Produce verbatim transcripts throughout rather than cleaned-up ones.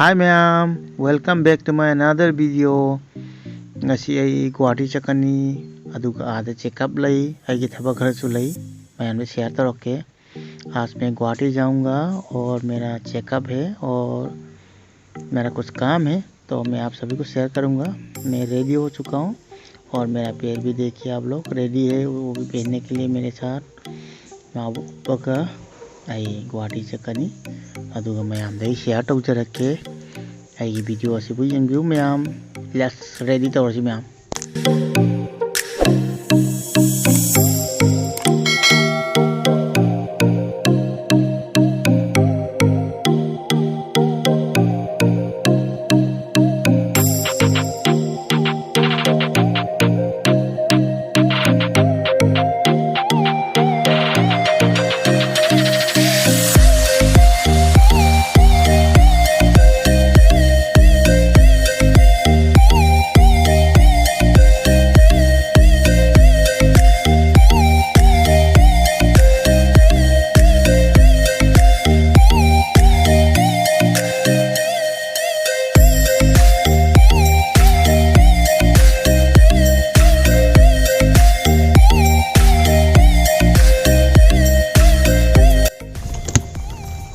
Hi ꯃꯌꯥꯝ, welcome back to my another video. ꯉꯁꯤ ꯑꯩ ꯒꯨꯋꯥꯍꯥꯇꯤ ꯆꯠꯀꯅꯤ, ꯑꯗꯨꯒ ꯑꯥꯗ ꯆꯦꯛꯑꯞ ꯂꯩ, ꯑꯩꯒꯤ ꯊꯕꯛ ꯈꯔꯁꯨ ꯂꯩ, ꯃꯌꯥꯝꯗ ꯁꯤꯌꯔ ꯇꯧꯔꯛꯀꯦ. आज मैं गुवाहाटी जाऊंगा और मेरा चेकअप है और मेरा कुछ काम है, तो मैं आप सभी को शेयर करूंगा. मैं रेडी हो चुका हूँ और मेरा पैर भी देखिए आप लोग, रेडी है वो भी पहनने के लिए मेरे साथ. ꯃꯥꯕꯨ ꯎꯞꯄꯒ ꯑꯩ ꯒꯨꯋꯥꯍꯥꯇꯤ ꯆꯠꯀꯅꯤ, ꯑꯗꯨꯒ ꯃꯌꯥꯝꯗ ꯑꯩ ꯁꯤꯌꯥꯔ ꯇꯧꯖꯔꯛꯀꯦ. ꯑꯩꯒꯤ ꯚꯤꯗꯤꯑꯣ ꯑꯁꯤꯕꯨ ꯌꯦꯡꯕꯤꯌꯨ ꯃꯌꯥꯝ. Let's ready ꯇꯧꯔꯁꯤ ꯃꯌꯥꯝ.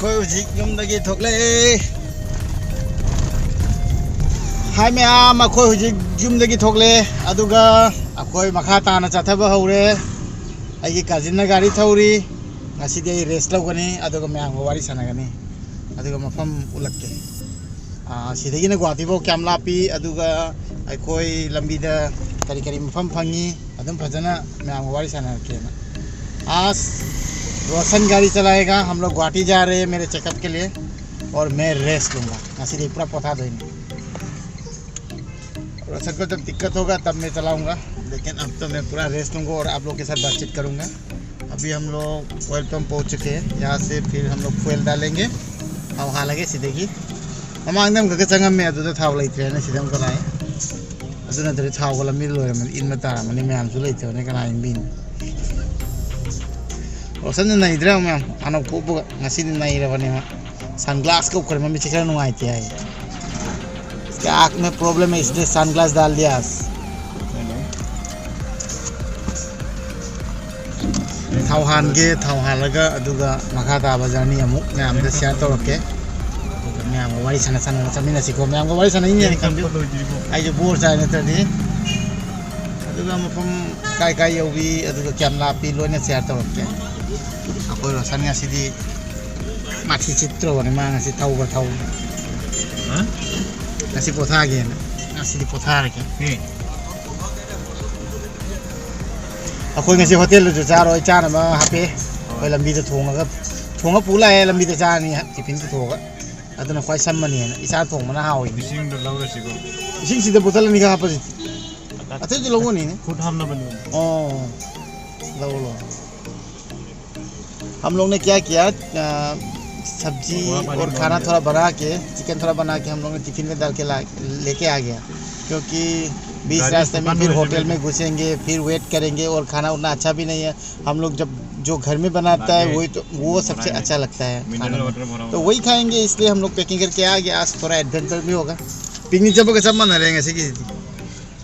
ꯑꯩꯈꯣꯏ ꯍꯧꯖꯤꯛ ꯌꯨꯝꯗꯒꯤ ꯊꯣꯛꯂꯛꯑꯦ꯫ ꯍꯥꯏ ꯃꯌꯥꯝ, ꯑꯩꯈꯣꯏ ꯍꯧꯖꯤꯛ ꯌꯨꯝꯗꯒꯤ ꯊꯣꯛꯂꯛꯑꯦ, ꯑꯗꯨꯒ ꯑꯩꯈꯣꯏ ꯃꯈꯥ ꯇꯥꯅ ꯆꯠꯊꯕ ꯍꯧꯔꯦ꯫ ꯑꯩꯒꯤ ꯀꯥꯖꯤꯟꯅ ꯒꯥꯔꯤ ꯊꯧꯔꯤ꯫ ꯉꯁꯤꯗꯤ ꯑꯩ ꯔꯦꯁ ꯂꯧꯒꯅꯤ, ꯑꯗꯨꯒ ꯃꯌꯥꯝꯒ ꯋꯥꯔꯤ ꯁꯥꯟꯅꯒꯅꯤ, ꯑꯗꯨꯒ ꯃꯐꯝ ꯎꯠꯂꯛꯀꯦ꯫ ꯑꯥ, ꯁꯤꯗꯒꯤꯅ ꯒꯨꯋꯥꯍꯥꯇꯤꯐꯥꯎ ꯀꯌꯥꯝ ꯂꯥꯞꯄꯤ, ꯑꯗꯨꯒ ꯑꯩꯈꯣꯏ ꯂꯝꯕꯤꯗ ꯀꯔꯤ ꯀꯔꯤ ꯃꯐꯝ ꯐꯪꯉꯤ, ꯑꯗꯨꯝ ꯐꯖꯅ ꯃꯌꯥꯝꯒ ꯋꯥꯔꯤ ꯁꯥꯟꯅꯔꯛꯀꯦꯅ꯫ आज रोशन गाड़ी चलाएगा, हम लोग गुवाहाटी जा रहे हैं मेरे चेकअप के लिए, और मैं रेस्ट लूँगा। ꯉꯁꯤꯗꯤ ꯄꯨꯔꯥ ꯄꯣꯊꯥꯗꯣꯏꯅꯤ꯫ रोशन को जब दिक्कत होगा तब मैं चलाऊँगा, लेकिन अब तो मैं पूरा रेस्ट लूँगा और आप लोग के साथ बातचीत करूँगा। अभी हम लोग ऑयल पंप पहुँच चुके हैं, यहाँ से फिर हम लोग फ्यूल डालेंगे, ꯊꯥꯎ ꯍꯥꯜꯂꯒꯦ ꯁꯤꯗꯒꯤ꯫ ꯃꯃꯥꯡꯗ ꯑꯃꯈꯛꯀ ꯆꯪꯉꯝꯃꯦ, ꯑꯗꯨꯗ ꯊꯥꯎ ꯂꯩꯇ꯭ꯔꯦꯅ ꯁꯤꯗ ꯑꯃꯨꯛꯀ ꯂꯥꯛꯑꯦ꯫ ꯑꯗꯨ ꯅꯠꯇ꯭ꯔꯗꯤ ꯊꯥꯎꯒ ꯂꯝꯕꯤꯗ ꯂꯣꯏꯔꯝꯃꯅꯤ, ꯏꯟꯕ ꯇꯥꯔꯝꯃꯅꯤ, ꯃꯌꯥꯝꯁꯨ ꯂꯩꯇꯕꯅꯤ, ꯀꯅꯥ ꯏꯟꯕꯤꯅꯤ? ꯔꯣꯁꯟꯁꯨ ꯅꯩꯗ꯭ꯔꯥ ꯃꯌꯥꯝ? ꯍꯥꯟꯅ ꯄꯣꯛꯄꯒ ꯉꯁꯤꯗꯤ ꯅꯩꯔꯕꯅꯦ ꯃꯥ꯫ ꯁꯟꯒ꯭ꯂꯥꯁꯀ ꯎꯞꯈ꯭ꯔꯦ, ꯃꯃꯤꯠꯁꯦ ꯈꯔ ꯅꯨꯡꯉꯥꯏꯇꯦ ꯍꯥꯏ꯫ क्या आँख में प्रॉब्लम है इसलिए सनग्लास डाल दिया। ꯊꯥꯎ ꯍꯥꯟꯒꯦ, ꯊꯥꯎ ꯍꯥꯜꯂꯒ ꯑꯗꯨꯒ ꯃꯈꯥ ꯇꯥꯕ ꯖꯔꯅꯤ ꯑꯃꯨꯛ ꯃꯌꯥꯝꯗ ꯁꯤꯌꯥꯔ ꯇꯧꯔꯛꯀꯦ꯫ ꯑꯗꯨꯒ ꯃꯌꯥꯝꯒ ꯋꯥꯔꯤ ꯁꯥꯟꯅ ꯁꯥꯟꯅꯅ ꯆꯠꯃꯤꯟꯅꯁꯤꯀꯣ꯫ ꯃꯌꯥꯝꯒ ꯋꯥꯔꯤ ꯁꯥꯟꯅꯅꯤꯡꯉꯦꯅ ꯈꯪꯕꯤꯌꯨ꯫ ꯑꯩꯁꯨ ꯕꯣꯔ ꯆꯥꯏ ꯅꯠꯇ꯭ꯔꯗꯤ꯫ ꯑꯗꯨꯒ ꯃꯐꯝ ꯀꯥꯏ ꯀꯥꯏ ꯌꯧꯕꯤ, ꯑꯗꯨꯒ ꯀꯌꯥꯝ ꯂꯥꯞꯄꯤ, ꯂꯣꯏꯅ ꯁꯤꯌꯥꯔ ꯇꯧꯔꯛꯀꯦ꯫ ꯑꯩꯈꯣꯏ ꯔꯣꯁꯟ ꯉꯁꯤꯗꯤ ꯃꯥꯊꯤ ꯆꯤꯠꯇ꯭ꯔꯕꯅꯤ, ꯃꯥ ꯉꯁꯤ ꯊꯧꯕ ꯊꯧꯕ꯫ ꯍꯥ? ꯉꯁꯤ ꯄꯣꯊꯥꯒꯦꯅ꯫ ꯉꯁꯤꯗꯤ ꯄꯣꯊꯥꯔꯒꯦ꯫ ꯑꯦ꯫ ꯑꯩꯈꯣꯏ ꯉꯁꯤ ꯍꯣꯇꯦꯜꯗꯁꯨ ꯆꯥꯔꯣꯏ, ꯆꯥꯅꯕ ꯍꯥꯞꯄꯦ꯫ ꯑꯩꯈꯣꯏ ꯂꯝꯕꯤꯗ ꯊꯣꯡꯉꯒ, ꯊꯣꯡꯉ ꯄꯨ ꯂꯥꯛꯑꯦ, ꯂꯝꯕꯤꯗ ꯆꯥꯔꯅꯤ, ꯇꯤꯐꯤꯟ ꯄꯨꯊꯣꯛꯑꯒ꯫ ꯑꯗꯨꯅ ꯈ꯭ꯋꯥꯏ ꯁꯝꯃꯅꯤꯅ, ꯏꯁꯥ ꯊꯣꯡꯕꯅ ꯍꯥꯎꯏ꯫ ꯏꯁꯤꯡꯗꯣ ꯂꯧꯔꯁꯤꯀꯣ꯫ ꯏꯁꯤꯡ ꯁꯤꯗ ꯕꯣꯇꯜ ꯑꯅꯤꯈꯛ ꯍꯥꯞꯄꯁꯤ꯫ ꯑꯇꯩꯗꯤ ꯂꯧꯒꯅꯤꯅꯦ꯫ ꯈꯨꯠ ꯍꯥꯝꯅꯕꯅꯤ꯫ ꯑꯣ, ꯂꯧ, ꯂꯧ꯫ हम लोग ने क्या किया, अ, सब्जी और खाना थोड़ा बना के, चिकन थोड़ा बना के हम लोग ने टिफिन में डाल के ला, लेके आ गया, क्योंकि बीच रास्ते में फिर होटल में घुसेंगे, फिर वेट करेंगे और खाना उतना अच्छा भी नहीं है। हम लोग जब जो घर में बनाता है वही तो, वो सबसे अच्छा लगता है खाने में। तो वही खाएंगे, इसलिए हम लोग पैकिंग करके आ गया। आज थोड़ा एडवेंचर भी होगा। पिकनिक जब का सब मना रहेंगे ऐसे कि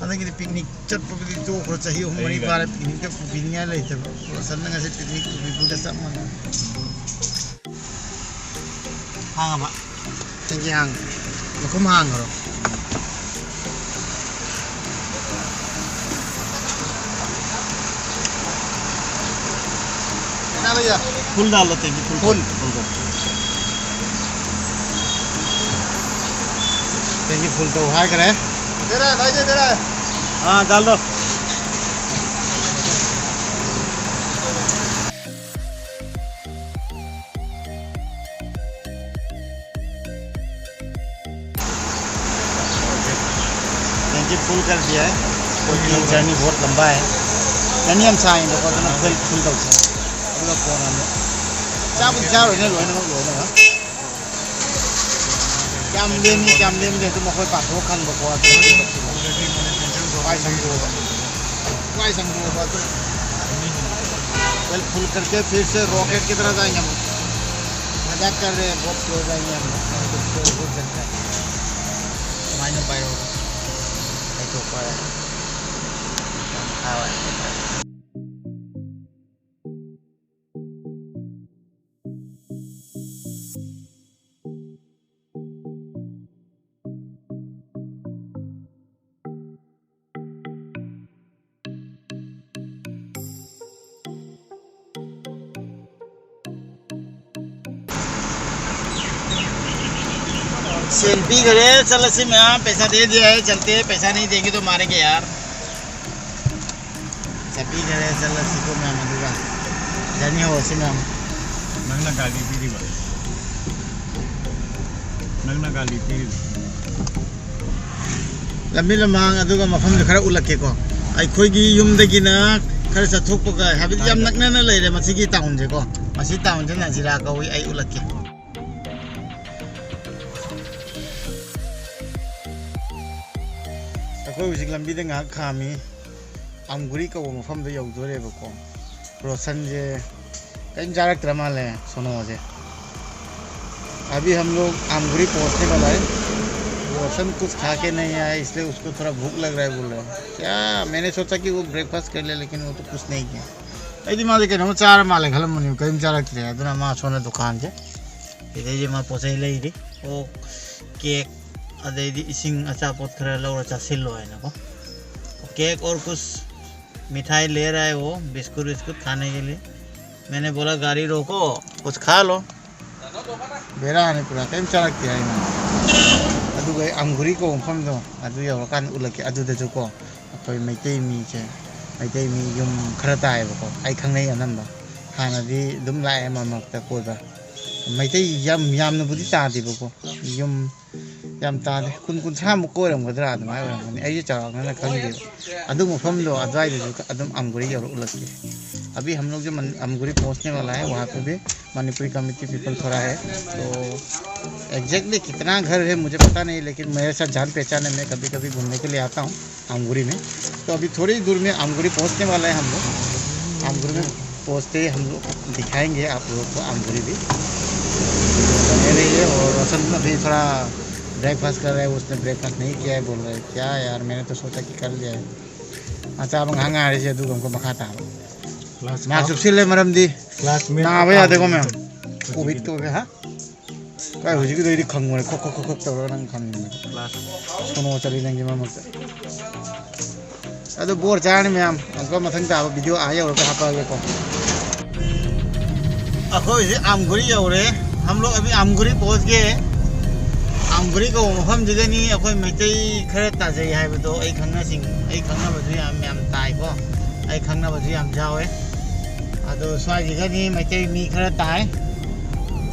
ꯍꯟꯗꯛꯀꯤꯗꯤ ꯄꯤꯛꯅꯤꯛ ꯆꯠꯄꯒꯤꯗꯤ ꯇꯣꯛꯈ꯭ꯔꯣ, ꯆꯍꯤ ꯑꯍꯨꯝ ꯃꯔꯤ ꯐꯥꯔꯦ ꯄꯤꯛꯅꯤꯛꯀ ꯄꯨꯕꯤꯅꯤꯡꯉꯥꯏ ꯂꯩꯇꯕ꯫ ꯔꯣꯁꯟꯅ ꯉꯁꯤ ꯄꯤꯛꯅꯤꯛ ꯄꯨꯕꯤꯕꯒ ꯆꯞ ꯃꯥꯟꯅꯩ꯫ ꯍꯥꯡꯉꯕ? ꯇꯦꯡꯀꯤ ꯍꯥꯡ-, ꯃꯈꯨꯝ ꯍꯥꯡꯈ꯭ꯔꯣ꯫ कितना भैया? फुल डाल दो, टंकी फुल फुल। फुल दो। टंकी फुल तो उठा करे। दे रहा है भाई, दे, दे रहा है। हाँ, डाल दो। टंकी फुल कर दिया है, क्योंकि जर्नी बहुत लंबा है। ꯇꯅꯤ ꯌꯥꯝ ꯁꯥꯡꯉꯦꯕꯀꯣ, ꯑꯗꯨꯅ ꯐꯨꯜ, ꯐꯨꯜ ꯇꯧꯁꯦ꯫ ꯑꯗꯨꯒ ꯀꯣꯟꯅ ꯑꯃꯨꯛ ꯆꯥꯕꯨꯗꯤ ꯆꯥꯔꯣꯏꯅꯦ, ꯂꯣꯏꯅꯃꯛ, ꯂꯣꯏꯅꯃꯛ꯫ ꯀꯌꯥꯝ ꯂꯦꯝꯃꯤ, ꯀꯌꯥꯝ ꯂꯦꯝꯗꯦ ꯑꯗꯨꯝ ꯑꯩꯈꯣꯏ ꯄꯥꯊꯣꯛꯑ ꯈꯪꯕꯀꯣ꯫ ꯑꯗꯨ ꯋꯥꯏ ꯁꯪꯗꯣꯛꯑꯕ꯫ ꯋꯥꯏ ꯁꯪꯗꯣꯛꯑꯕ ꯑꯗꯨꯅ꯫ वेल, फुल करके फिर से रॉकेट की तरह जाएंगे हम लोग। क्या कर रहे हैं, बहुत क्लोज आएंगे हम लोग, नहीं तो क्लोज हो सकता है। तुम्हारे पाए हो, नहीं तो ऊपर है। हाँ भाई। सेल्फी करे चल सी मैं, पैसा दे दिया है, चलते हैं, पैसा नहीं देंगे तो मारेंगे यार। सेल्फी करे चल सी को मैं मधुरा, जानी हो सी मैं। ꯅꯪꯅ ꯒꯥꯔꯤ ꯄꯤꯔꯤꯕ? ꯅꯪꯅ ꯒꯥꯔꯤ ꯄꯤꯔꯤꯕ? ꯂꯝꯕꯤ ꯂꯝꯍꯥꯡ ꯑꯗꯨꯒ ꯃꯐꯝꯁꯨ ꯈꯔ ꯎꯠꯂꯛꯀꯦꯀꯣ꯫ ꯑꯩꯈꯣꯏꯒꯤ ꯌꯨꯝꯗꯒꯤꯅ ꯈꯔ ꯆꯠꯊꯣꯛꯄꯒ, ꯍꯥꯏꯕꯗꯤ ꯌꯥꯝ ꯅꯛꯅꯅ ꯂꯩꯔꯦ ꯃꯁꯤꯒꯤ ꯇꯥꯎꯟꯁꯦꯀꯣ꯫ ꯃꯁꯤ ꯇꯥꯎꯟꯁꯦ ꯅꯥꯖꯤꯔꯥ ꯀꯧꯏ, ꯑꯩ ꯎꯠꯂꯛꯀꯦ꯫ ꯑꯩꯈꯣꯏ ꯍꯧꯖꯤꯛ ꯂꯝꯕꯤꯗ ꯉꯥꯏꯍꯥꯛ ꯈꯥꯝꯃꯤ꯫ ꯑꯝꯒꯨꯔꯤ ꯀꯧꯕ ꯃꯐꯝꯗ ꯌꯧꯗꯣꯔꯦꯕꯀꯣ꯫ ꯔꯣꯁꯟꯁꯦ ꯀꯔꯤꯝ ꯆꯥꯔꯛꯇ꯭ꯔ ꯃꯥꯜꯂꯦ, ꯁꯣꯅꯣꯁꯦ꯫ अभी हम लोग आमगुरी पहुंचने वाला है। रोशन कुछ खा के नहीं आया, इसलिए उसको थोड़ा भूख लग रहा है बोल रहा है। क्या, मैंने सोचा कि वो ब्रेकफास्ट कर ले, लेकिन वो तो कुछ नहीं किया। ꯑꯩꯗꯤ ꯃꯥꯁꯦ ꯀꯩꯅꯣꯝ ꯆꯥꯔ ꯃꯥꯜꯂꯦ ꯈꯜꯂꯝꯕꯅꯦ, ꯀꯔꯤꯝ ꯆꯥꯔꯛꯇ꯭ꯔꯦ꯫ ꯑꯗꯨꯅ ꯃꯥ ꯁꯣꯝꯗ ꯗꯨꯀꯥꯟꯁꯦ, ꯁꯤꯗꯩꯁꯦ ꯃꯥ ꯄꯣꯠ ꯆꯩ ꯂꯩꯔꯤ꯫ ꯑꯣ, ꯀꯦꯛ, ꯑꯗꯩꯗꯤ ꯏꯁꯤꯡ ꯑꯆꯥꯄꯣꯠ ꯈꯔ ꯂꯧꯔ ꯆꯥꯁꯤꯜꯂꯣ ꯍꯥꯏꯅꯀꯣ꯫ ꯀꯦꯛ ꯑꯣꯔ ꯀꯨꯁ ꯃꯤꯊꯥꯏ ꯂꯦ ꯔꯍꯥ ꯍꯦ ꯋꯣ, ꯕꯤꯁꯀꯨꯠ ꯋꯤꯁꯀꯨꯠ ꯈꯥꯅꯦ ꯀꯦ ꯂꯤꯌꯦ꯫ ꯃꯦꯅꯦ ꯕꯣꯂꯥ ꯒꯥꯔꯤ ꯔꯣꯀꯣ, ꯀꯨꯁ ꯈꯥ ꯂꯣ꯫ ꯕꯦꯔꯥꯅꯤ ꯄꯨꯔꯥ, ꯀꯔꯤꯝ ꯆꯥꯔꯛꯇꯦ ꯍꯥꯏꯅ꯫ ꯑꯗꯨꯒ ꯑꯩ ꯑꯝꯒꯨꯔꯤ ꯀꯧꯕ ꯃꯐꯝꯗꯣ ꯑꯗꯨ ꯌꯧꯔꯀꯥꯟꯗ ꯎꯠꯂꯛꯀꯦ꯫ ꯑꯗꯨꯗꯁꯨꯀꯣ ꯑꯩꯈꯣꯏ ꯃꯩꯇꯩ ꯃꯤꯁꯦ, ꯃꯩꯇꯩ ꯃꯤ ꯌꯨꯝ ꯈꯔ ꯇꯥꯏꯌꯦꯕꯀꯣ, ꯑꯩ ꯈꯪꯅꯩ ꯑꯅꯝꯕ꯫ ꯍꯥꯟꯅꯗꯤ ꯑꯗꯨꯝ ꯂꯥꯛꯑꯦ ꯃꯔꯛ ꯃꯔꯛꯇ ꯀꯣꯏꯕ꯫ ꯃꯩꯇꯩ ꯌꯥꯝ ꯌꯥꯝꯅꯕꯨꯗꯤ ꯇꯥꯗꯦꯕꯀꯣ, ꯌꯨꯝ ꯌꯥꯝ ꯇꯥꯗꯦ, ꯀꯨꯟ ꯀꯨꯟꯊ꯭ꯔꯥꯃꯨꯛ ꯑꯣꯏꯔꯝꯒꯗ꯭ꯔꯥ, ꯑꯗꯨꯃꯥꯏꯅ ꯑꯣꯏꯔꯝꯒꯅꯤ, ꯑꯩꯁꯨ ꯆꯥꯎꯔꯥꯛꯅꯅ ꯈꯪꯗꯦꯕ꯫ ꯑꯗꯨ ꯃꯐꯝꯗꯣ ꯑꯗꯨꯋꯥꯏꯗꯁꯨ ꯑꯗꯨꯝ ꯑꯝꯒꯨꯔꯤ ꯌꯧꯔ ꯎꯠꯂꯛꯀꯦ꯫ अभी हम लोग जो मन-, अमगुरी पहुंचने वाला है, वहाँ पे भी मणिपुरी कम्युनिटी पीपल थोड़ा है। तो एग्जैक्टली कितना घर है मुझे पता नहीं, लेकिन मेरे साथ जान पहचान है, मैं कभी कभी घूमने के लिए आता हूँ आमगुरी में। तो अभी थोड़ी ही दूर में आमगुरी पहुँचने वाला है हम लोग। आमगुरी में पहुँचते ही हम लोग दिखाएंगे आप लोगों को आमगुरी भी। मेरे ये और रोशन अभी थोड़ा ब्रेकफास्ट कर रहा है, उसने ब्रेकफास्ट नहीं किया है, बोल रहा है क्या यार, मैंने तो सोचा कि कर लिया है। अच्छा, अब ꯉꯥꯏꯍꯥꯛ ꯉꯥꯏꯔꯁꯦ, ꯑꯗꯨꯒ ꯑꯃꯨꯛꯀ ꯃꯈꯥ ꯇꯥꯕ꯫ ꯃꯥ ꯆꯨꯞꯁꯤꯜꯂꯦ, ꯃꯔꯝꯗꯤ ꯅꯥꯕ ꯌꯥꯗꯦꯀꯣ ꯃꯌꯥꯝ꯫ ꯀꯣꯚꯤꯗ ꯇꯧꯋꯦ, ꯍꯥ? ꯀꯥꯏ ꯍꯧꯖꯤꯛꯀꯤꯗꯣ ꯑꯩꯗꯤ ꯈꯪꯉꯨꯔꯦ, ꯈꯣꯛ ꯈꯣꯛ ꯈꯣꯛ ꯈꯣꯛ ꯇꯧꯔꯒ ꯅꯪ ꯈꯪꯉꯤꯅꯦ꯫ ꯁꯣꯅꯣ ꯆꯠꯂꯤ ꯅꯪꯒꯤ ꯃꯔꯛ ꯃꯔꯛꯇ꯫ ꯑꯗꯨ ꯕꯣꯔ ꯆꯥꯔꯅꯤ ꯃꯌꯥꯝ꯫ ꯑꯃꯨꯛꯀ ꯃꯊꯪ ꯇꯥꯕ ꯚꯤꯗꯤꯑꯣ ꯑꯥ ꯌꯧꯔꯒ ꯍꯥꯞꯄꯛꯑꯒꯦꯀꯣ꯫ ꯑꯩꯈꯣꯏ ꯍꯧꯖꯤꯛ ꯑꯝꯒꯨꯔꯤ ꯌꯧꯔꯦ꯫ हम लोग अभी अमगुरी पहुंच गए। ꯑꯝꯒꯨꯔꯤ ꯀꯧꯕ ꯃꯐꯝꯁꯤꯗꯅꯤ ꯑꯩꯈꯣꯏ ꯃꯩꯇꯩ ꯈꯔ ꯇꯥꯖꯩ ꯍꯥꯏꯕꯗꯣ꯫ ꯑꯩ ꯈꯪꯅꯁꯤꯡ, ꯑꯩ ꯈꯪꯅꯕꯁꯨ ꯌꯥꯝ, ꯌꯥꯝ ꯇꯥꯏꯀꯣ꯫ ꯑꯩ ꯈꯪꯅꯕꯁꯨ ꯌꯥꯝ ꯌꯥꯎꯋꯦ꯫ ꯑꯗꯣ ꯁ꯭ꯋꯥꯏꯁꯤꯗꯅꯤ ꯃꯩꯇꯩ ꯃꯤ ꯈꯔ ꯇꯥꯏ꯫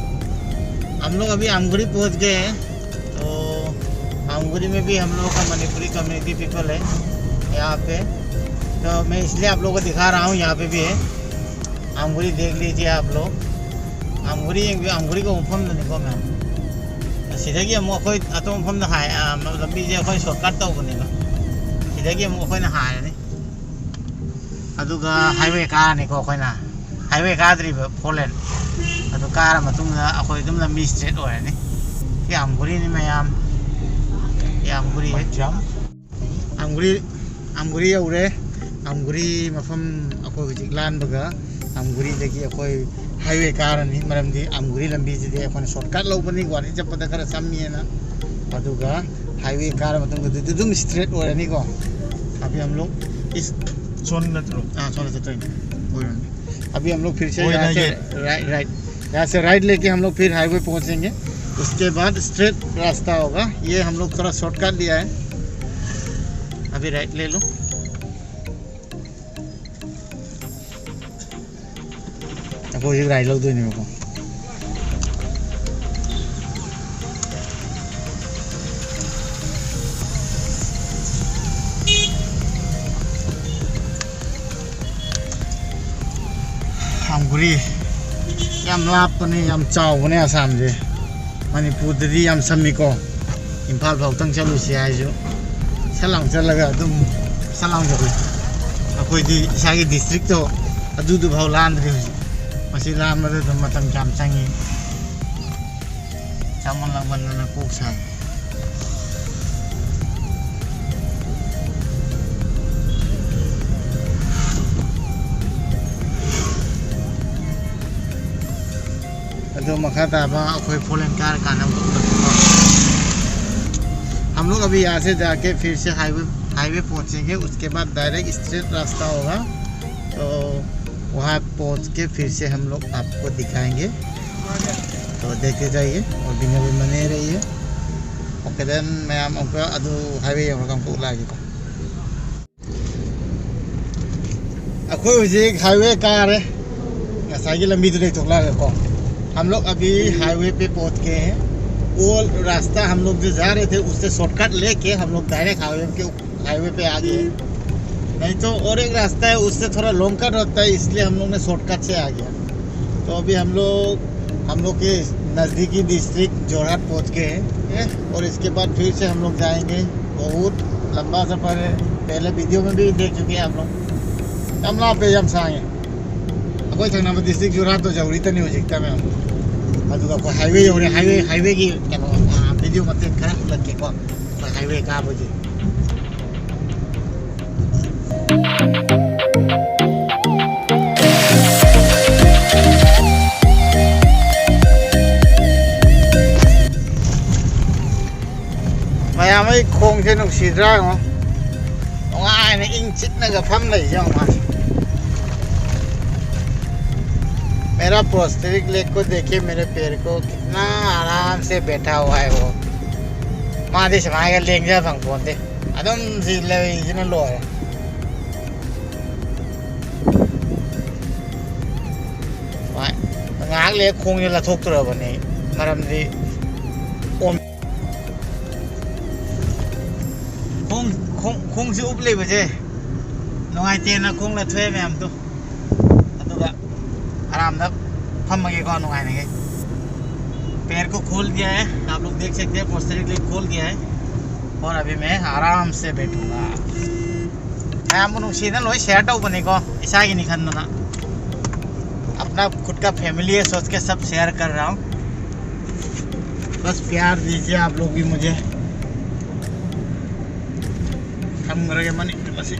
हम लोग अभी अमगुरी पहुंच गए हैं। तो अमगुरी में भी हम लोगों का मणिपुरी कम्युनिटी पीपल है यहाँ पे। तो मैं इसलिए आप लोगों को दिखा रहा हूँ, यहाँ पे भी है। अमगुरी देख लीजिए आप लोग। अमगुरी, ꯑꯝꯒꯨꯔꯤ ꯀꯧꯕ ꯃꯐꯝꯗꯨꯅꯤꯀꯣ ꯃꯌꯥꯝ꯫ ꯑꯁꯤꯗꯒꯤ ꯑꯃꯨꯛ ꯑꯩꯈꯣꯏ ꯑꯇꯣꯞꯄ ꯃꯐꯝꯗ ꯍꯥꯏ-, ꯑ, ꯂꯝꯕꯤꯁꯦ ꯑꯩꯈꯣꯏ ꯁꯣꯔꯠꯀꯠ ꯇꯧꯕꯅꯦꯕ꯫ ꯁꯤꯗꯒꯤ ꯑꯃꯨꯛ ꯑꯩꯈꯣꯏꯅ ꯍꯥꯏꯔꯅꯤ꯫ ꯑꯗꯨꯒ ꯍꯥꯏꯋꯦ ꯀꯥꯔꯅꯤꯀꯣ ꯑꯩꯈꯣꯏꯅ꯫ ꯍꯥꯏꯋꯦ ꯀꯥꯗ꯭ꯔꯤꯕ, ꯐꯣꯔ ꯂꯦꯟ꯫ ꯑꯗꯨ ꯀꯥꯔ ꯃꯇꯨꯡꯗ ꯑꯩꯈꯣꯏ ꯑꯗꯨꯝ ꯂꯝꯕꯤ ꯁ꯭ꯇ꯭ꯔꯦꯠ ꯑꯣꯏꯔꯅꯤ꯫ ꯁꯤ ꯑꯝꯒꯨꯔꯤꯅꯤ ꯃꯌꯥꯝ꯫ ꯁꯤ ꯑꯝꯒꯨꯔꯤ꯫ ꯑꯝꯒꯨꯔꯤ, ꯑꯝꯒꯨꯔꯤ ꯌꯧꯔꯦ꯫ ꯑꯝꯒꯨꯔꯤ ꯃꯐꯝ ꯑꯩꯈꯣꯏ ꯍꯧꯖꯤꯛ ꯂꯥꯟꯕꯒ ꯑꯝꯒꯨꯔꯤꯗꯒꯤ ꯑꯩꯈꯣꯏ ꯍꯥꯏꯋꯦ ꯀꯥꯔꯅꯤ, ꯃꯔꯝꯗꯤ ꯑꯝꯒꯨꯔꯤ ꯂꯝꯕꯤꯁꯤꯗꯤ ꯑꯩꯈꯣꯏꯅ ꯁꯣꯔꯠꯀꯠ ꯂꯧꯕꯅꯤ, ꯒꯨꯍꯥꯇꯤ ꯆꯠꯄꯗ ꯈꯔ ꯆꯝꯃꯦꯅ꯫ ꯑꯗꯨꯒ ꯍꯥꯏꯋꯦ ꯀꯥꯔ ꯃꯇꯨꯡꯗꯗꯤ ꯑꯗꯨꯝ ꯁ꯭ꯇ꯭ꯔꯦꯠ ꯑꯣꯏꯔꯅꯤꯀꯣ꯫ ꯑꯕꯤ ꯍꯝ ꯂꯣꯒ ꯏꯁ ꯁꯣꯝ ꯅꯠꯇ꯭ꯔꯣ? ꯑꯥ, ꯁꯣꯝꯗ ꯆꯠꯇꯣꯏꯅꯦ꯫ ꯑꯣꯏꯔꯣꯏꯅꯦ꯫ अभी हम लोग फिर से यहाँ से राइट, राइट। यहाँ से राइट लेके हम लोग फिर हाईवे पहुँचेंगे। उसके बाद स्ट्रेट रास्ता होगा। ये हम लोग थोड़ा शॉर्टकट लिया है। अभी राइट ले लो। ꯑꯩꯈꯣꯏ ꯍꯧꯖꯤꯛ ꯔꯥꯏꯠ ꯂꯧꯗꯣꯏꯅꯦꯕꯀꯣ꯫ ꯑꯝꯒꯨꯔꯤ ꯌꯥꯝ ꯂꯥꯞꯄꯅꯦ, ꯌꯥꯝ ꯆꯥꯎꯕꯅꯦ ꯑꯁꯥꯝꯁꯦ꯫ ꯃꯅꯤꯄꯨꯔꯗꯗꯤ ꯌꯥꯝ ꯁꯝꯃꯤꯀꯣ꯫ ꯏꯝꯐꯥꯜ ꯐꯥꯎꯇꯪ ꯆꯠꯂꯨꯁꯤ ꯍꯥꯏꯁꯨ ꯁꯠ ꯂꯥꯎ ꯆꯠꯂꯒ ꯑꯗꯨꯝ ꯁꯠ ꯂꯥꯎ ꯌꯧꯏ꯫ ꯑꯩꯈꯣꯏꯗꯤ ꯏꯁꯥꯒꯤ ꯗꯤꯁꯇ꯭ꯔꯤꯛꯇꯣ ꯑꯗꯨꯗꯨꯐꯥꯎ ꯂꯥꯟꯗ꯭ꯔꯤ ꯍꯧꯖꯤꯛ꯫ ꯃꯁꯤ ꯂꯥꯟꯕꯗ ꯑꯗꯨꯝ ꯃꯇꯝ ꯀꯌꯥꯝ ꯆꯪꯉꯤ꯫ ꯆꯥꯃꯟ ꯂꯥꯛꯃꯟꯗꯅ ꯀꯣꯛ ꯁꯥꯏ꯫ ꯑꯗꯣ ꯃꯈꯥ ꯇꯥꯕ ꯑꯩꯈꯣꯏ ꯐꯣꯔ ꯂꯦꯟ ꯀꯥꯔꯀꯥꯟꯗ ꯑꯃꯨꯛ ꯎꯠꯂꯛꯀꯦꯀꯣ꯫ हम लोग अभी यहाँ से जाके फिर से हाईवे, हाईवे पहुँचेंगे, उसके बाद डायरेक्ट स्ट्रेट रास्ता होगा। तो वहाँ पहुँच के फिर से हम लोग आपको दिखाएंगे। तो देखते जाइए और बिना भी बने रहिए। Okay, then मैं आपको अदू हाईवे ꯌꯧꯔꯒ ꯑꯃꯨꯛ ꯎꯠꯂꯛꯑꯒꯦꯀꯣ꯫ ꯑꯩꯈꯣꯏ ꯍꯧꯖꯤꯛ ꯍꯥꯏꯋꯦ ꯀꯥꯔꯦ꯫ ꯉꯁꯥꯏꯒꯤ ꯂꯝꯕꯤꯗꯨꯗꯩ ꯊꯣꯛꯂꯛꯑꯒꯀꯣ, हम लोग अभी हाईवे पे पहुंच गए हैं। वो रास्ता हम लोग जो जा रहे थे, उससे शॉर्टकट लेके हम लोग डायरेक्ट हाईवे के, हाईवे पे आ गए। नहीं तो और एक रास्ता है, उससे थोड़ा लॉन्ग कट होता है, इसलिए हम लोग ने शॉर्टकट से आ गया। तो अभी हम लोग, हम लोग के नज़दीकी डिस्ट्रिक्ट जोरहाट पहुंच गए हैं, और इसके बाद फिर से हम लोग जाएंगे। बहुत लंबा सफ़र है, पहले वीडियो में भी देख चुके हैं आप लोग। ꯌꯥꯝ ꯂꯥꯞꯄꯦ, ꯌꯥꯝ ꯁꯥꯡꯉꯦ꯫ ꯑꯩꯈꯣꯏ ꯊꯪꯅꯕ ꯗꯤꯁꯇ꯭ꯔꯤꯛ ꯖꯣꯔꯍꯥꯠꯇꯣ ꯌꯧꯔꯤꯇꯅꯤ ꯍꯧꯖꯤꯛꯇ, ꯃꯌꯥꯝ꯫ ꯑꯗꯨꯒ ꯑꯩꯈꯣꯏ ꯍꯥꯏꯋꯦ ꯌꯧꯔꯦ꯫ ꯍꯥꯏꯋꯦ, ꯍꯥꯏꯋꯦꯒꯤ ꯀꯩꯅꯣ, ꯑ, ꯚꯤꯗꯤꯑꯣ ꯃꯇꯦꯛ ꯈꯔ ꯎꯠꯂꯛꯀꯦꯀꯣ, ꯑꯩꯈꯣꯏ ꯍꯥꯏꯋꯦ ꯀꯥꯕꯒꯤ꯫ ꯃꯌꯥꯝ, ꯑꯩ ꯈꯣꯡꯁꯦ ꯅꯨꯡꯁꯤꯗ꯭ꯔꯥ ꯌꯦꯡꯉꯣ꯫ ꯅꯨꯡꯉꯥꯏꯅ ꯏꯪ ꯆꯤꯛꯅꯒ ꯐꯝ ꯂꯩꯁꯦ ꯌꯦꯡꯉꯣ ꯃꯥꯁꯦ꯫ मेरा प्रोस्थेटिक लेग को देखिए, मेरे पैर को कितना आराम से बैठा हुआ है वो। ꯃꯥꯗꯤ ꯁꯨꯃꯥꯏꯅ ꯂꯦꯡꯖ ꯐꯪ ꯄꯣꯟꯇꯦ꯫ ꯑꯗꯨꯝ ꯁꯤ ꯂꯩꯁꯤꯅ ꯂꯣꯏꯔꯦ꯫ ꯍꯣꯏ꯫ ꯉꯥꯏꯍꯥꯛ ꯂꯩꯔ ꯈꯣꯡꯁꯦ ꯂꯥꯊꯣꯛꯇꯣꯔꯕꯅꯦ꯫ ꯃꯔꯝꯗꯤ ꯑꯣꯝ-, ꯈꯣꯡ, ꯈꯣꯡ, ꯈꯣꯡꯁꯦ ꯎꯞ ꯂꯩꯕꯁꯦ ꯅꯨꯡꯉꯥꯏꯇꯦꯅ ꯈꯣꯡ ꯂꯥꯊꯣꯛꯑꯦ ꯃꯌꯥꯝꯗꯣ꯫ ꯑꯗꯨꯒ ꯑꯔꯥꯝꯗ ꯐꯝꯃꯒꯦꯀꯣ, ꯅꯨꯡꯉꯥꯏꯅꯉꯩ꯫ पैर को खोल दिया है, आप लोग देख सकते हैं, प्रोस्थेटिक लेग खोल दिया है। और अभी मैं आराम से बैठूंगा। ꯃꯌꯥꯝꯕꯨ ꯅꯨꯡꯁꯤꯅ ꯂꯣꯏ ꯁꯤꯌꯔ ꯇꯧꯕꯅꯤꯀꯣ, ꯏꯁꯥꯒꯤꯅꯤ ꯈꯟꯗꯅ꯫ अपना खुद का फैमिली है सोच के सब शेयर कर रहा हूँ। बस प्यार दीजिए आप लोग भी मुझे। ꯊꯝꯈ꯭ꯔꯒꯦ ꯃꯅꯤꯡꯗ ꯃꯁꯤ꯫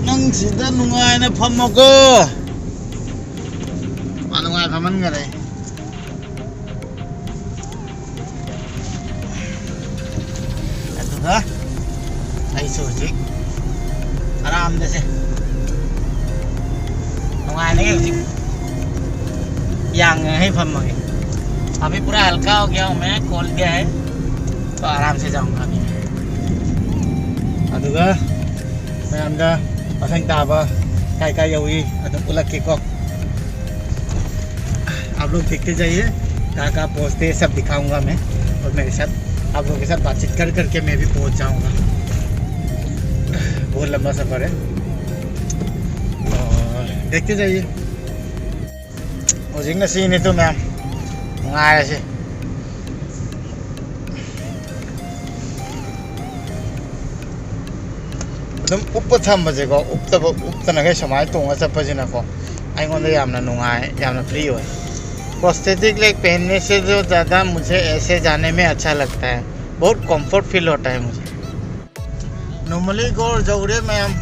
ꯅꯪ ꯁꯤꯗ ꯅꯨꯡꯉꯥꯏꯅ ꯐꯝꯃꯣꯀꯣ꯫ ꯃꯥ ꯅꯨꯡꯉꯥꯏ ꯐꯝꯍꯟꯈꯔꯦ꯫ ꯑꯗꯨꯒ ꯑꯩꯁꯨ ꯍꯧꯖꯤꯛ ꯑꯔꯥꯝꯗꯁꯦ ꯅꯨꯡꯉꯥꯏꯅ ꯍꯧꯖꯤꯛ ꯌꯥꯡꯉꯩ ꯐꯝꯃꯒꯦ꯫ अभी पूरा हल्का हो गया हूँ मैं, खोल दिया है, तो आराम से जाऊंगा अभी। ꯑꯗꯨꯒ ꯃꯌꯥꯝꯗ ꯃꯊꯪ ꯇꯥꯕ ꯀꯥꯏ ꯀꯥꯏ ꯌꯧꯏ ꯑꯗꯨꯝ ꯎꯠꯂꯛꯀꯦꯀꯣ꯫ आप लोग देखते जाइए, कहाँ कहाँ पहुँचते हैं, सब दिखाऊंगा मैं। और मेरे साथ, आप लोगों के साथ बातचीत कर करके मैं भी पहुँच जाऊंगा। बहुत लंबा सफ़र है, और देखते जाइए। ꯍꯧꯖꯤꯛꯅ ꯁꯤꯅꯤ ꯇꯨ ꯃꯌꯥꯝ ꯅꯨꯡꯉꯥꯏꯔꯁꯤ꯫ ꯑꯗꯨꯝ ꯎꯞꯄ ꯊꯝꯕꯁꯦꯀꯣ, ꯎꯞꯇꯕ, ꯎꯞꯇꯅꯈꯩ ꯁꯨꯃꯥꯏꯅ ꯇꯣꯡꯉ ꯆꯠꯄꯁꯤꯅꯀꯣ, ꯑꯩꯉꯣꯟꯗ ꯌꯥꯝꯅ ꯅꯨꯡꯉꯥꯏ, ꯌꯥꯝꯅ फ्री ꯑꯣꯏ꯫ Prosthetic leg पहनने से जो ज़्यादा मुझे ऐसे जाने में अच्छा लगता है, बहुत comfort feel होता है मुझे। नुमलीगढ़ ꯌꯧꯔꯦ ꯃꯌꯥꯝ,